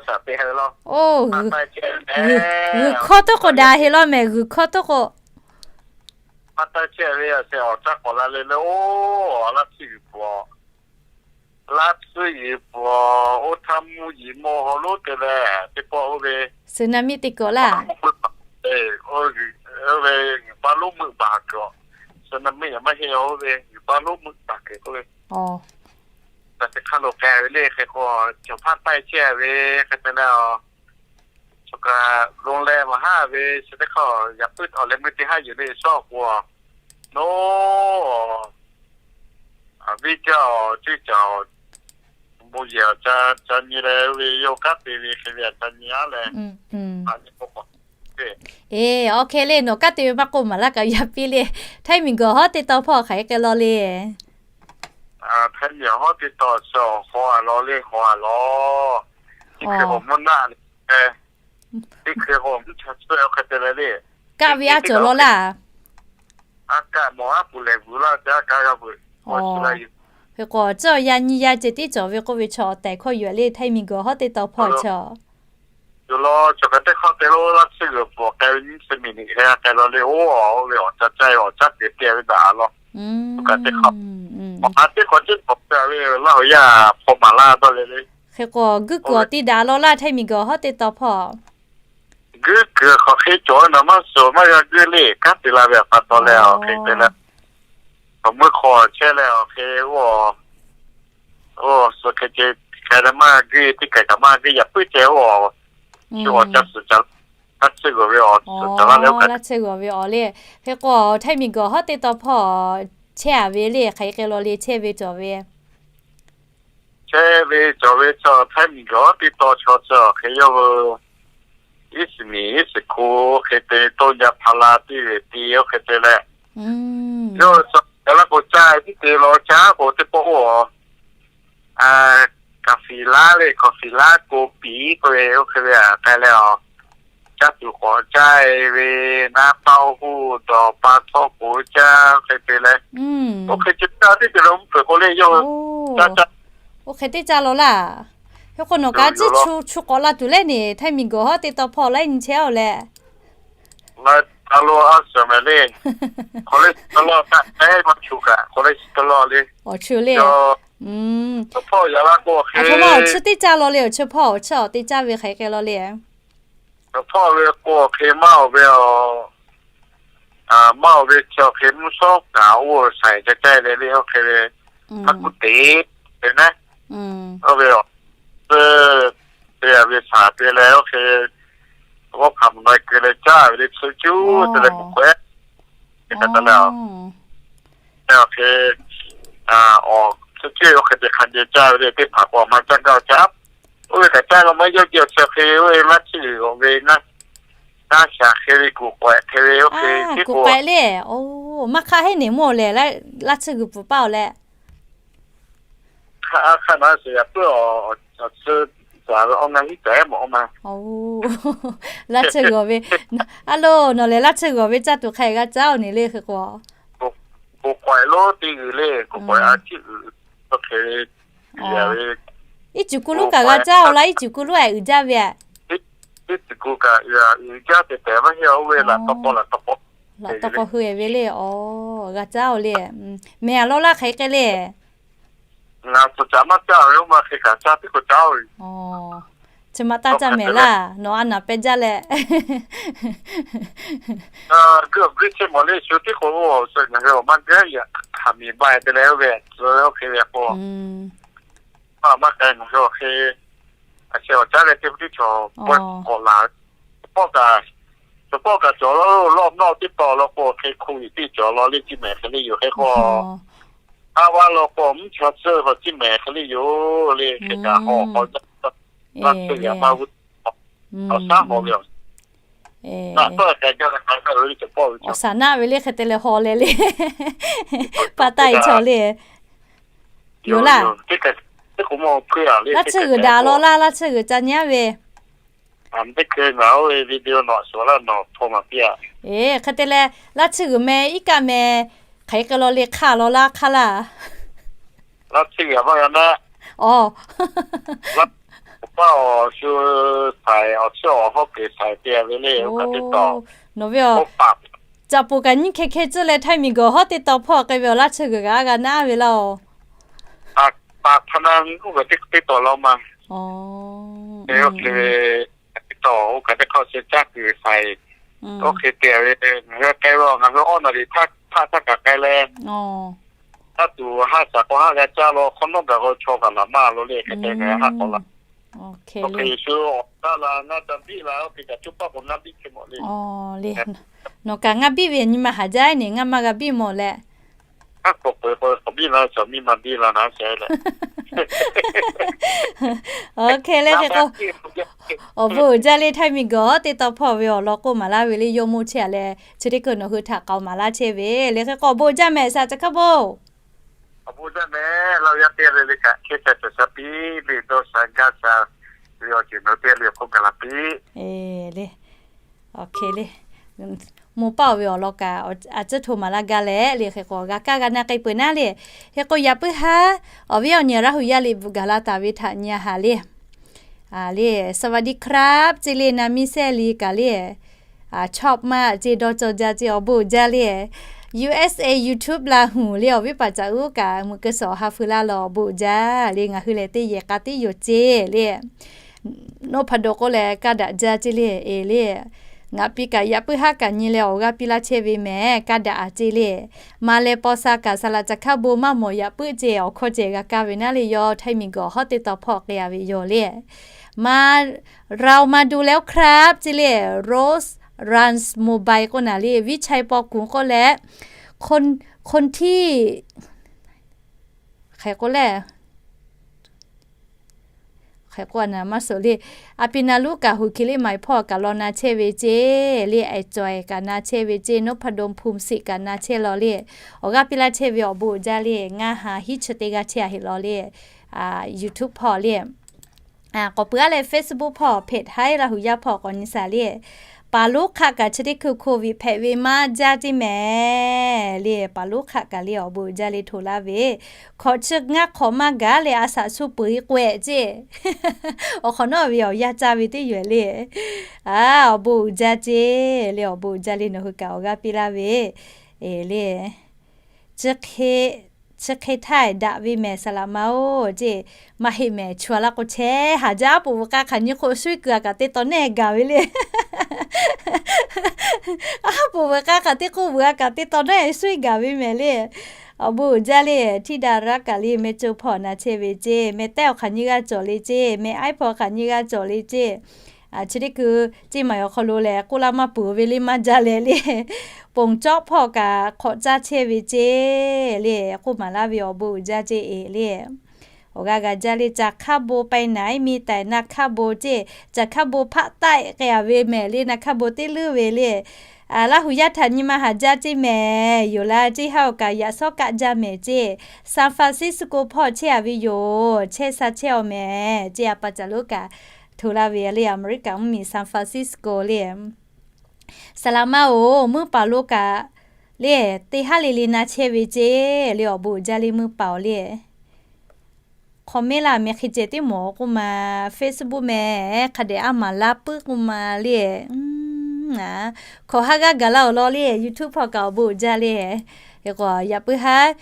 hkawˇ toˉ k'o daꞈ heˆ law mehˍ, g'uiˬ hkawˇ toˉ k'o. Laˇ tcuhˇ yiˍ pfuhˍ, oˇ htaˇ mvuhˇ yiˍ mawˇ haw lonˉ te leh teˇ pawˆ oˇ ve, สึนามิ teˇ kawꞈ laˇ. Oˇ ve, g'uiˬ pa lonˉ meuˆ baˬ kuiˬ, สึนามิ yaꞈ maˇ heˆ, oˇ ve g'uiˬ pa lonˉ meuˆ baˬ kuiˬ k'oˆ ve, taꞈ teˇ hk'aˇ lo k'ai ve le. Hk'e k'o, cawˬ hpaˇ taiˇ chehˇ ve hk'e te leh, chaw kaꞈ โรงแรม maˇ haˉ ve chi teˇ hk'aˇ, yaꞈ puiˉ awˬ leh meuˇ teˇ haˉ yuˬ le shawˉ k'o, no, viˉ jaˇ awˬ, cuˇ caˍ awˬ, bon yehˬ awˬ ca nyi leh, oˇ ve yawˇ kanˉ te ve hk'e ve a ca nyi aˉ leh, a nyi k'o k'awꞈ te. Eˬ, awˬ hk'e le, nawˬ kanˉ te ve maˇ k'oˆ maˍ laˇ kaꞈ yaˇ piˇ le. Htaiˇ miˬguiˬ awˬ hawˉ teˇ tawn hpawˇ hk'aˬ hk'e k'ai law le. Htaiˇ miˬguiˬ awˬ hawˉ teˇ tawn chi awˬ hk'aw a law le, hk'aw a law. Chi hk'e k'awꞈ mvuhˇ naˆ le, teˇ hk'e k'awꞈ mvuhˇ cha tcuhˇ hk'e te leh le. Kaˆ ve aˉ cawˬ law laˇ. A kaˆ mawˬ aˉ puˍ lehˬ vuiˬ laˇ te, a kaˆ g'a veuꞈ. Hk'e k'o, tcuhˇ yaˇ nyiˇ yaˇ ceh tiˉ cawˬ ve k'oˆ ve chaw awˬ tehˬ hkawˇ yuˬ le, Htaiˇ miˬguiˬ awˬ hawˉ teˇ tawn hpawˇ chi. Yuˬ law, chaw kaꞈ teˇ hk'awˇ te lo, laˇ tcuhˇ g'uiˬ pfuhˍ k'ai ve nyiˇ chi miˬ niꞈ hk'e g'a k'ai law le. Oˇ, oˇ ve awˬ ca caˇ ve awˬ caˉ te te ve daꞈ law. Chaw kaꞈ teˇ hk'awˇ, awˬ kaꞈ teˇ hk'awꞈ teˇ hk'awꞈ te ve laˇ hoꞈ yaˇ hpawˇ maˍ laˇ dawˇ le le. Hk'e k'o, g'uiˇ kuiˬ awˬ ti daꞈ law laˇ, Htaiˇ miˬguiˬ awˬ hawˉ teˇ tawn hpawˇ. G'uiˇ kuiˬ hk'aˬ hk'e cawˬ ve naˬ maˇ suhˍ maˇ g'a g'uiˇ le, kanˉ te la ve awˬ pa taw leh awˬ hk'e te leh, awˬ meuˇ hk'aw chehˇ leh awˬ hk'e, oˇ, suhˍ hk'e ce hk'e leh maˇ g'uiˇ, teˇ kehˬ kaꞈ maˇ g'uiˇ, yaꞈ puiˉ ceh oˇ, shu awˬ ca suhˍ ca, laˇ tcuhˇ g'uiˬ ve awˬ suhˍ ca laˇ leh oˇ kaꞈ. Laˇ tcuhˇ g'uiˬ ve awˬ le. Hk'e k'o, Htaiˇ miˬguiˬ awˬ hawˉ teˇ tawn hpawˇ chehˇ a ve le, hk'aˬ hk'e k'ai law le, chehˇ ve cawˬ ve. Chehˇ ve cawˬ ve chaw Htaiˇ miˬguiˬ awˬ hawˉ teˇ tawn chaw chi awˬ hk'e yawˇ hui, iˉ shiˍ miˬ iˉ shiˍ hko hk'e te, toˇ nyi hpa la teˇ g'uiˬ te oˇ hk'e te leh, yawˇ hui chaw laˇ k'o caˇ tiˉ te law, caˇ k'o teˇ pawˆ oˇ, kaˍ fiˍ laˇ le, kaˍ fiˍ laˇ ko piˍ k'oˆ ve oˇ hk'e ve a k'ai leh a, caˇ tuˬ k'awꞈ caˇ e ve, naˉ paˇ oˇ hu dawˬ pa htawˇ k'oꞈ caˇ hk'e te leh, oˇ hk'e ce caˇ teˇ te la mvuhˇ hpeuꞈ k'o le yawˇ hui caˇ caˇ. Oˇ hk'e teˇ caˇ law laˇ. Hk'e k'o nawˬ kaꞈ tcuhˇ chu chu k'awꞈ la tuˬ leh neˬ, Htaiˇ miˬguiˬ hawˉ teˇ tawn hpawˇ laiˉ nyi chehˇ-oˬ leh. Laiˉ taˇ lo a suhˍ mehˍ le. Hk'aw le chi taw lawˇ kaꞈ, ehˉ maˇ chu kaꞈ, hk'aw le chi taw lawˇ le. Awˬ chu le. Awˬ hpawˇ yaꞈ la k'o hk'e, awˬ chi teˇ caˇ law le, awˬ chi hpawˇ awˬ chi awˬ teˇ caˇ ve hk'aˬ hk'e law le. Awˬ hpawˇ ve k'o hk'e maˇ awˬ ve a, maˇ oˬ ve chi awˬ hk'e mvuhˇ shawˉ kaꞈ oˇ shaiˍ ca caˇ leh le oˇ hk'e ve maˇ kuˇ te ve naˉ. Oˇ ve awˬ tcuhˇ te ve saˍ te leh oˇ hk'e, awˬ hk'aˬ ma keu leh caˇ ve le, tsuhˇ cuˇ te leh kuˬ k'awehꞈ te hk'e taˍ leh, awˬ hk'e awˬ tcuhˇ cuˇ oˇ hk'e te hk'a geh caˇ ve le, teˇ hpaˍ k'o maˇ caˇ gaˇ caˇ. Oˇ ve kaꞈ caˇ la maˇ yawˇ geh awˬ chi hk'e oˇ ve laˇ tsuhˇ g'uiˬ awˬ ve naˉ, naˉ shaˍ hk'e ve kuˬ k'awehꞈ hk'e ve oˇ hk'e kuˬ k'awehꞈ le. Oˇ, maˇ hk'aˇ heˆ neˬ mawˇ lehˬ, laˇ tsuhˇ g'uiˬ pfuhˍ paˇ-oˬ leh. Hk'aˇ hk'aˇ na suhˍ yaꞈ puiˉ awˬ tcuhˇ caˍ ve awˬ na hiˉ caˍ maꞈ ma. Laˇ tsuhˇ g'uiˬ ve, a lo, nawˬ lehˬ laˇ tsuhˇ g'uiˬ ve caˇ tuˬ hk'a g'a caˇ-oˬ neˬ le hk'e k'o, kuˬ k'awehꞈ lonˉ teˇ g'uiˬ le, kuˬ k'awehꞈ a ciˉ uiˍ hk'e ve, iˉ cuˬ ku lonˉ kaꞈ g'a caˇ-oˬ laˇ, iˉ cuˬ ku lonˉ-ehˍ uiˍ jaˇ ve. Iˉ cuˬ ku kaꞈ uiˍ jaˇ tehꞈ tehꞈ maˇ heˆ, oˇ ve laꞈ taw k'aw laꞈ taw k'aw, laꞈ taw k'aw hui-ehˍ ve le. Awˬ, g'a caˇ-oˬ le. Mehˍ a lawˇ laˇ hk'aˬ hk'e le. Ngaˬ tcuhˍ caꞈ maˇ caˇ ve oˇ ma hk'e kaꞈ caˇ tiˉ k'o caˇ-oˬ. Chi ma taˇ caˇ mehˍ laˇ, nawˬ a naˍ pehˇ jaˇ leh. Guˇ guˇ chehˇ mawˬ le, shu tiˉ k'o, ngaˬ hui awˬ maˇ gaˉ yaꞈ hk'aˬ miˬ ba te leh oˇ ve tcuh oˇ hk'e ve k'o, maˇ k'ai ngaˬ hui awˬ hk'e, a sheh awˬ caˉ leh teˇ hpu tiˉ chaw k'awꞈ laˬ. Pawˆ kaꞈ, chaw pawˆ kaꞈ cawˬ law, lawˇ nawˇ teˇ taw law k'o hk'e hk'oˆ ve teˇ cawˬ law le, ciˇ mehˍ hk'e le yoˬ hk'e k'o, a va law k'o mvuhˇ chaw tcuhˇ k'o ciˇ mehˍ hk'e le yoˬ le, hk'e kaꞈ hawˬ k'aw jaˇ, laˇ tsuhˇ g'uiˬ maˇ g'uˇ, awˬ shaˉ hawˬ ve awˬ, awˬ shaˍ naˆ ve le hk'e te leh haw leh le, pa taˇ e chaw le, yoˬ laˇ. Laˇ tsuhˇ g'uiˬ daꞈ law laˇ, laˇ tsuhˇ g'uiˬ ca nyi-a ve. Eˬ, hk'e te leh laˇ tsuhˇ g'uiˬ meh iˉ kaˆ meh hk'aˬ hk'e k'ai law le, hk'aˇ law laˇ hk'aˇ laˇ. Laˇ tsuhˇ g'uiˬ maˇ g'a naˆ. Awˬ, awˬ shu shaiˍ awˬ tsuhˇ awˬ hawˉ keu shaiˍ te ve le, oˇ kaꞈ teˇ taw. Nawˬ ve awˬ, caꞈ poˬ kaꞈ nyiˇ hkeh hkeh tcuhˇ leh Htaiˇ miˬ guiˬ hawˉ teˇ taw hpawˇ k'ai ve awˬ laˇ tsuhˇ g'uiˬ kaꞈ a g'a naˆ ve laˇ-oˬ. Taˍ htaˇ na oˇ kaꞈ teˇ taw laˇ ma. Oˇ hk'e ve, teˇ taw oˇ kaꞈ teˇ hk'aˇ sheh caˇ kuiˬ shaiˍ, oˇ hk'e te ve, ngaˬ hui k'ai ve, ngaˬ hui awˇ naˍ riˍ htaˇ htaˇ kaꞈ k'ai leh, taˇ tuˬ haˆ shaˍ k'o haˆ g'a caˇ law, hk'awꞈ nawˉ gaˬ k'o chaw kaꞈ laˬ maˇ lo le, hk'e te ngaˬ hui haˆ k'awꞈ la. Oˇ hk'e Yeˍsuˆ awˬ taˇ la ngaˇ ca biˇ la, oˇ hk'e kaꞈ coˇ paˆ k'o ngaˇ biˇ hk'e mawˬ le. Nawˬ kaꞈ ngaˇ biˇ ve nyi ma haˍ jaˇ neˬ, ngaˇ maˇ g'a biˇ mawˬ leh. Aˉ k'o peuˬ k'o k'awꞈ biˇ la, chaw miˇ ma biˇ la na sheh leh. Oˇ hk'e le hk'e k'o, awˬ bon uiˍ jaˇ le, Htaiˇ miˬ guiˬ teˇ taw hpawˇ ve awˬ lawn k'oˆ maˍ laˇ ve le, yawˇ mawˇ chehˇ-a leh chi teˇ hkui nawˬ hui htaꞈ k'aoˍ maˍ laˇ chehˇ ve le, hk'e k'o awˬ bon uiˍ jaˇ mehˍ, shaˍ ca hk'a bon. Awˬ bon uiˍ jaˇ mehˍ, laˇ ve yaˇ teˇ g'aˇ le le kaꞈ hk'e ca cawˬ sha piˇ le, dawˇ sha gaˇ sha ve awˬ ceuˬ nawˬ teˇ g'aˇ le k'oˆ gaˬ la piˇ. Eˬ le, oˇ hk'e le, mvuhˇ paˆ-oˬ ve awˬ lawn kaꞈ a tcuhˇ hto maˍ laˇ gaˇ leh le, hk'e k'o g'a kaˇ g'a na k'ai peuˬ naˉ le. Hk'e k'o yaꞈ puiˉ haˉ awˬ viˉ awˬ nyi Laˇ huˍ yaˇ liꞈ bvuhꞈ gaˬ la taˍ ve htaꞈ nyi-a haˍ le. A le, สวัสดีครับ ceˇ le, na miˇ sehˇ le kaꞈ le, ชอบมาก ceˇ, dawˇ cawˇ jaˇ ceˇ, awˬ bon uiˍ jaˇ le. U S A YouTube Laˇ huˍ le, awˬ viˉ paˍ caꞈ uˉ kaꞈ meuꞈ keu suhˍ awˬ ha feu laˇ law, awˬ bon uiˍ jaˇ le. Ngaˬ hui lehˬ teˇ yehˬ k'a tiˉ yoˬ ceˇ le. Noˉ hpaˍ dawˬ k'o lehˬ kaˇ daꞈ jaˇ ceˇ le, eˬ le. Ngaˬ pi kaꞈ yaꞈ puiˉ haˉ kaꞈ nyi leh awˬ g'aˇ piˇ laˇ chehˇ ve mehˍ, kaˇ daꞈ-a ceˇ le. Ma leh paw sha kaꞈ saˍ laꞈ caˬ hkaˇ bon maˇ mawˬ yaꞈ puiˉ ceˇ, awˬ hkawˇ ceh g'a kaˇ ve naˉ le, yawˇ Htaiˇ miˬ guiˬ hawˉ teˇ taw hpawˇ k'ai-a ve yoˬ le. Ma, เรามาดูแล้วครับ ceˇ le, Rose Runs Mobile k'oˆ naˍ le, viˉ chai paw kuˬ k'oˆ leh, คนที่ hk'e k'o le, hk'e k'o a naˍ maˇ suhˍ le. A pi na luˉ kaꞈ huˍ hki liˇ maiˍ hpawˇ kaꞈ law na chehˇ ve ceˇ le, aiˬ cawˬ-ehˍ kaꞈ na chehˇ ve ceˇ, Noˉ hpaˍ dawˇ hpu siꞈ kaꞈ na chehˇ law le. Awˬ g'aˇ piˇ laˇ chehˇ ve awˬ bon uiˍ jaˇ le. Ngaˇ ha hiˉ chi teˇ g'aˇ chehˇ-a heˆ law le. YouTube hpawˇ le. K'awꞈ peuˬ-a leh Facebook hpawˇ เพจ Htaiˇ Laˇ huˍ yaˇ hpawˇ k'awꞈ nyi shaˍ le. Paˍ lonˉ hk'aˆ kaꞈ chi teˇ hkui โควิด hpehꞈ ve maˇ jaˇ ceˇ mehˍ le. Paˍ lonˉ hk'aˆ kaꞈ le awˬ bon uiˍ jaˇ le hto laˇ ve, hkawꞈ chi ngaˇ hk'awꞈ maˇ gaˬ leh a shaꞈ shu peu-eˬ k'awehꞈ ceˇ. Awˬ hk'awꞈ nawˉ ve awˬ yanˇ caˇ ve teˇ yoˬ le. A, awˬ bon uiˍ jaˇ ceˇ le, awˬ bon uiˍ jaˇ le, nawˬ hui kaꞈ awˬ g'aˇ piˇ laˇ ve le. Chi hk'e htaˇ daꞈ ve mehˍ saˍ laꞈ ma-oˬ ceˇ. Maˇ heˆ mehˍ, chu-a laˇ k'o chehˇ haˍ jaˇ, a poꞈ bvuhꞈ k'a hk'aˬ nyi hk'oˆ suiˉ kuiˬ-a kaꞈ teˇ taw neˇ gaˬ ve le. Aˉ poꞈ veuꞈ k'a kaꞈ teˇ k'oˆ veuꞈ a kaꞈ teˇ taw naˉ e suhˉ gaˬ ve mehˍ le. Awˬ bon uiˍ jaˇ le, htiˇ daꞈ raˇ kaꞈ le meh co hpawˇ na chehˇ ve ceˇ, meh tehˉ awˬ hk'aˬ nyi g'a cawˬ le ceˇ, meh iˉ hpawˇ hk'aˬ nyi g'a cawˬ le ceˇ. Chi teˇ hkui ceˇ maˬ awˬ hk'aw lo lehˬ k'oˆ laˇ maˇ peuˬ ve le maˇ jaˇ leh le. Ponˬ cawˆ hpawˇ kaꞈ hk'awꞈ caˇ chehˇ ve ceˇ le, k'oˆ maˍ laˇ ve awˬ bon uiˍ jaˇ ceˇ e le. Awˬ g'aˇ g'a jaˇ le, caˬ hk'aˇ bon ไปไหนมีแต่นา hk'aˇ bon ceˇ, caˬ hk'aˇ bon hpaˆ taˆ k'ai a ve mehˍ le, na hk'aˇ bon teˇ leuˉ ve le. Laˇ hu yaˇ htaꞈ nyi ma haˍ jaˇ ceˇ mehˍ, yoˬ la ceˇ haˉ awˬ kaꞈ yaꞈ shawˉ kaˆ jaˇ mehˍ ceˇ. San Francisco hpawˇ chehˇ a ve yoˬ, chehˇ sha chehˇ awˬ mehˍ ceˇ, a pa caˬ lonˉ kaꞈ hto laˇ ve le, Aˍmeˍriˆkaˍ mvuhˇmiˬ San Francisco le. Saˍ laꞈ ma oˬ, muiˇ paˍ lo kaꞈ le, teˇ haˉ le le na chehˇ ve ceˇ le, awˬ bon uiˍ jaˇ le muiˇ paˍ awˬ le. Comment laˇ meh hk'e ceh teˇ mawˬ k'oˆ ma, Facebook meh hk'a dehꞈ aˉ maˍ laˇ puiˉ k'oˆ ma le. Hkawꞈ haˉ g'aˇ gaˬ laˇ awˬ lawn le, YouTube hpawˇ kaꞈ awˬ bon uiˍ jaˇ le. Hk'e k'o yaꞈ puiˉ haˉ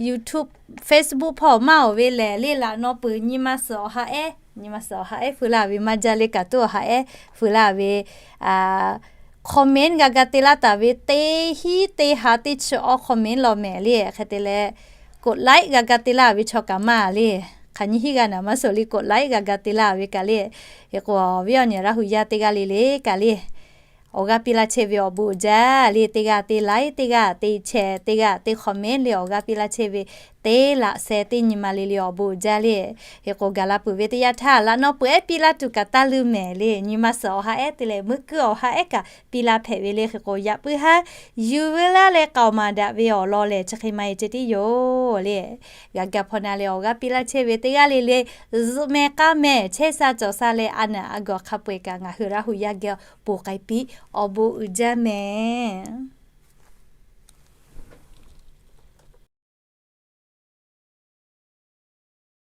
YouTube, Facebook hpawˇ maˇ awˬ ve lehˬ le, laꞈ naw peuˬ nyi ma suhˍ awˬ ha ehˉ, nyi ma suhˍ awˬ ha ehˉ feu laˇ ve maˇ jaˇ le, kaꞈ tuˉ awˬ ha ehˉ feu laˇ ve comment g'a ga te laˇ taˍ ve teˇ hinˉ teˇ ha teˇ chi awˇ comment law mehˍ le. Hk'e te leh กดไลค์ g'a ga te laˇ ve chaw kaꞈ maˇ le. Hk'aˬ nyi hinˉ g'a naˍ maˇ suhˍ le, กดไลค์ g'a ga te laˇ ve kaꞈ le. Hk'e k'o viˉ awˬ nyi Laˇ hu yaˇ teˇ g'aˇ le le kaꞈ le, awˬ g'aˇ piˇ laˇ chehˇ ve awˬ bon uiˍ jaˇ le. Teˇ g'aˇ te like, teˇ g'aˇ te share, teˇ g'aˇ te comment le, awˬ g'aˇ piˇ laˇ chehˇ ve teˇ laꞈ sheh teˇ nyi ma le le awˬ bon uiˍ jaˇ le. Hk'e k'o gaˬ la peuˬ ve teˇ yanˇ htaˇ laꞈ naw peuˬ ehˉ piˇ laˇ tuˬ kaꞈ taˇ leuˇ mehˍ le. Nyi ma suhˍ awˬ ha ehˉ te leh meuˇ kuiˉ awˬ ha ehˉ kaꞈ piˇ laˇ hpehꞈ ve le. Hk'e k'o yaꞈ puiˉ haˉ yuˬ veu laˇ leh k'aoˍ maˍ daꞈ ve awˬ lawn lehˬ chi hk'e maˇ e ceh tiˉ yoˬ le. G'a ga hpaw na leh awˬ g'aˇ piˇ laˇ chehˇ ve teˇ g'aˇ le le, zuhꞈ meh k'aˇ meh chehˇ sha cawˬ sha leh a naˍ a gawˬ hk'a peu-eˬ kaꞈ ngaˬ hui Laˇ hu yaˇ geh ponˬ k'ai piˇ, awˬ bon uiˍ jaˇ mehˍ.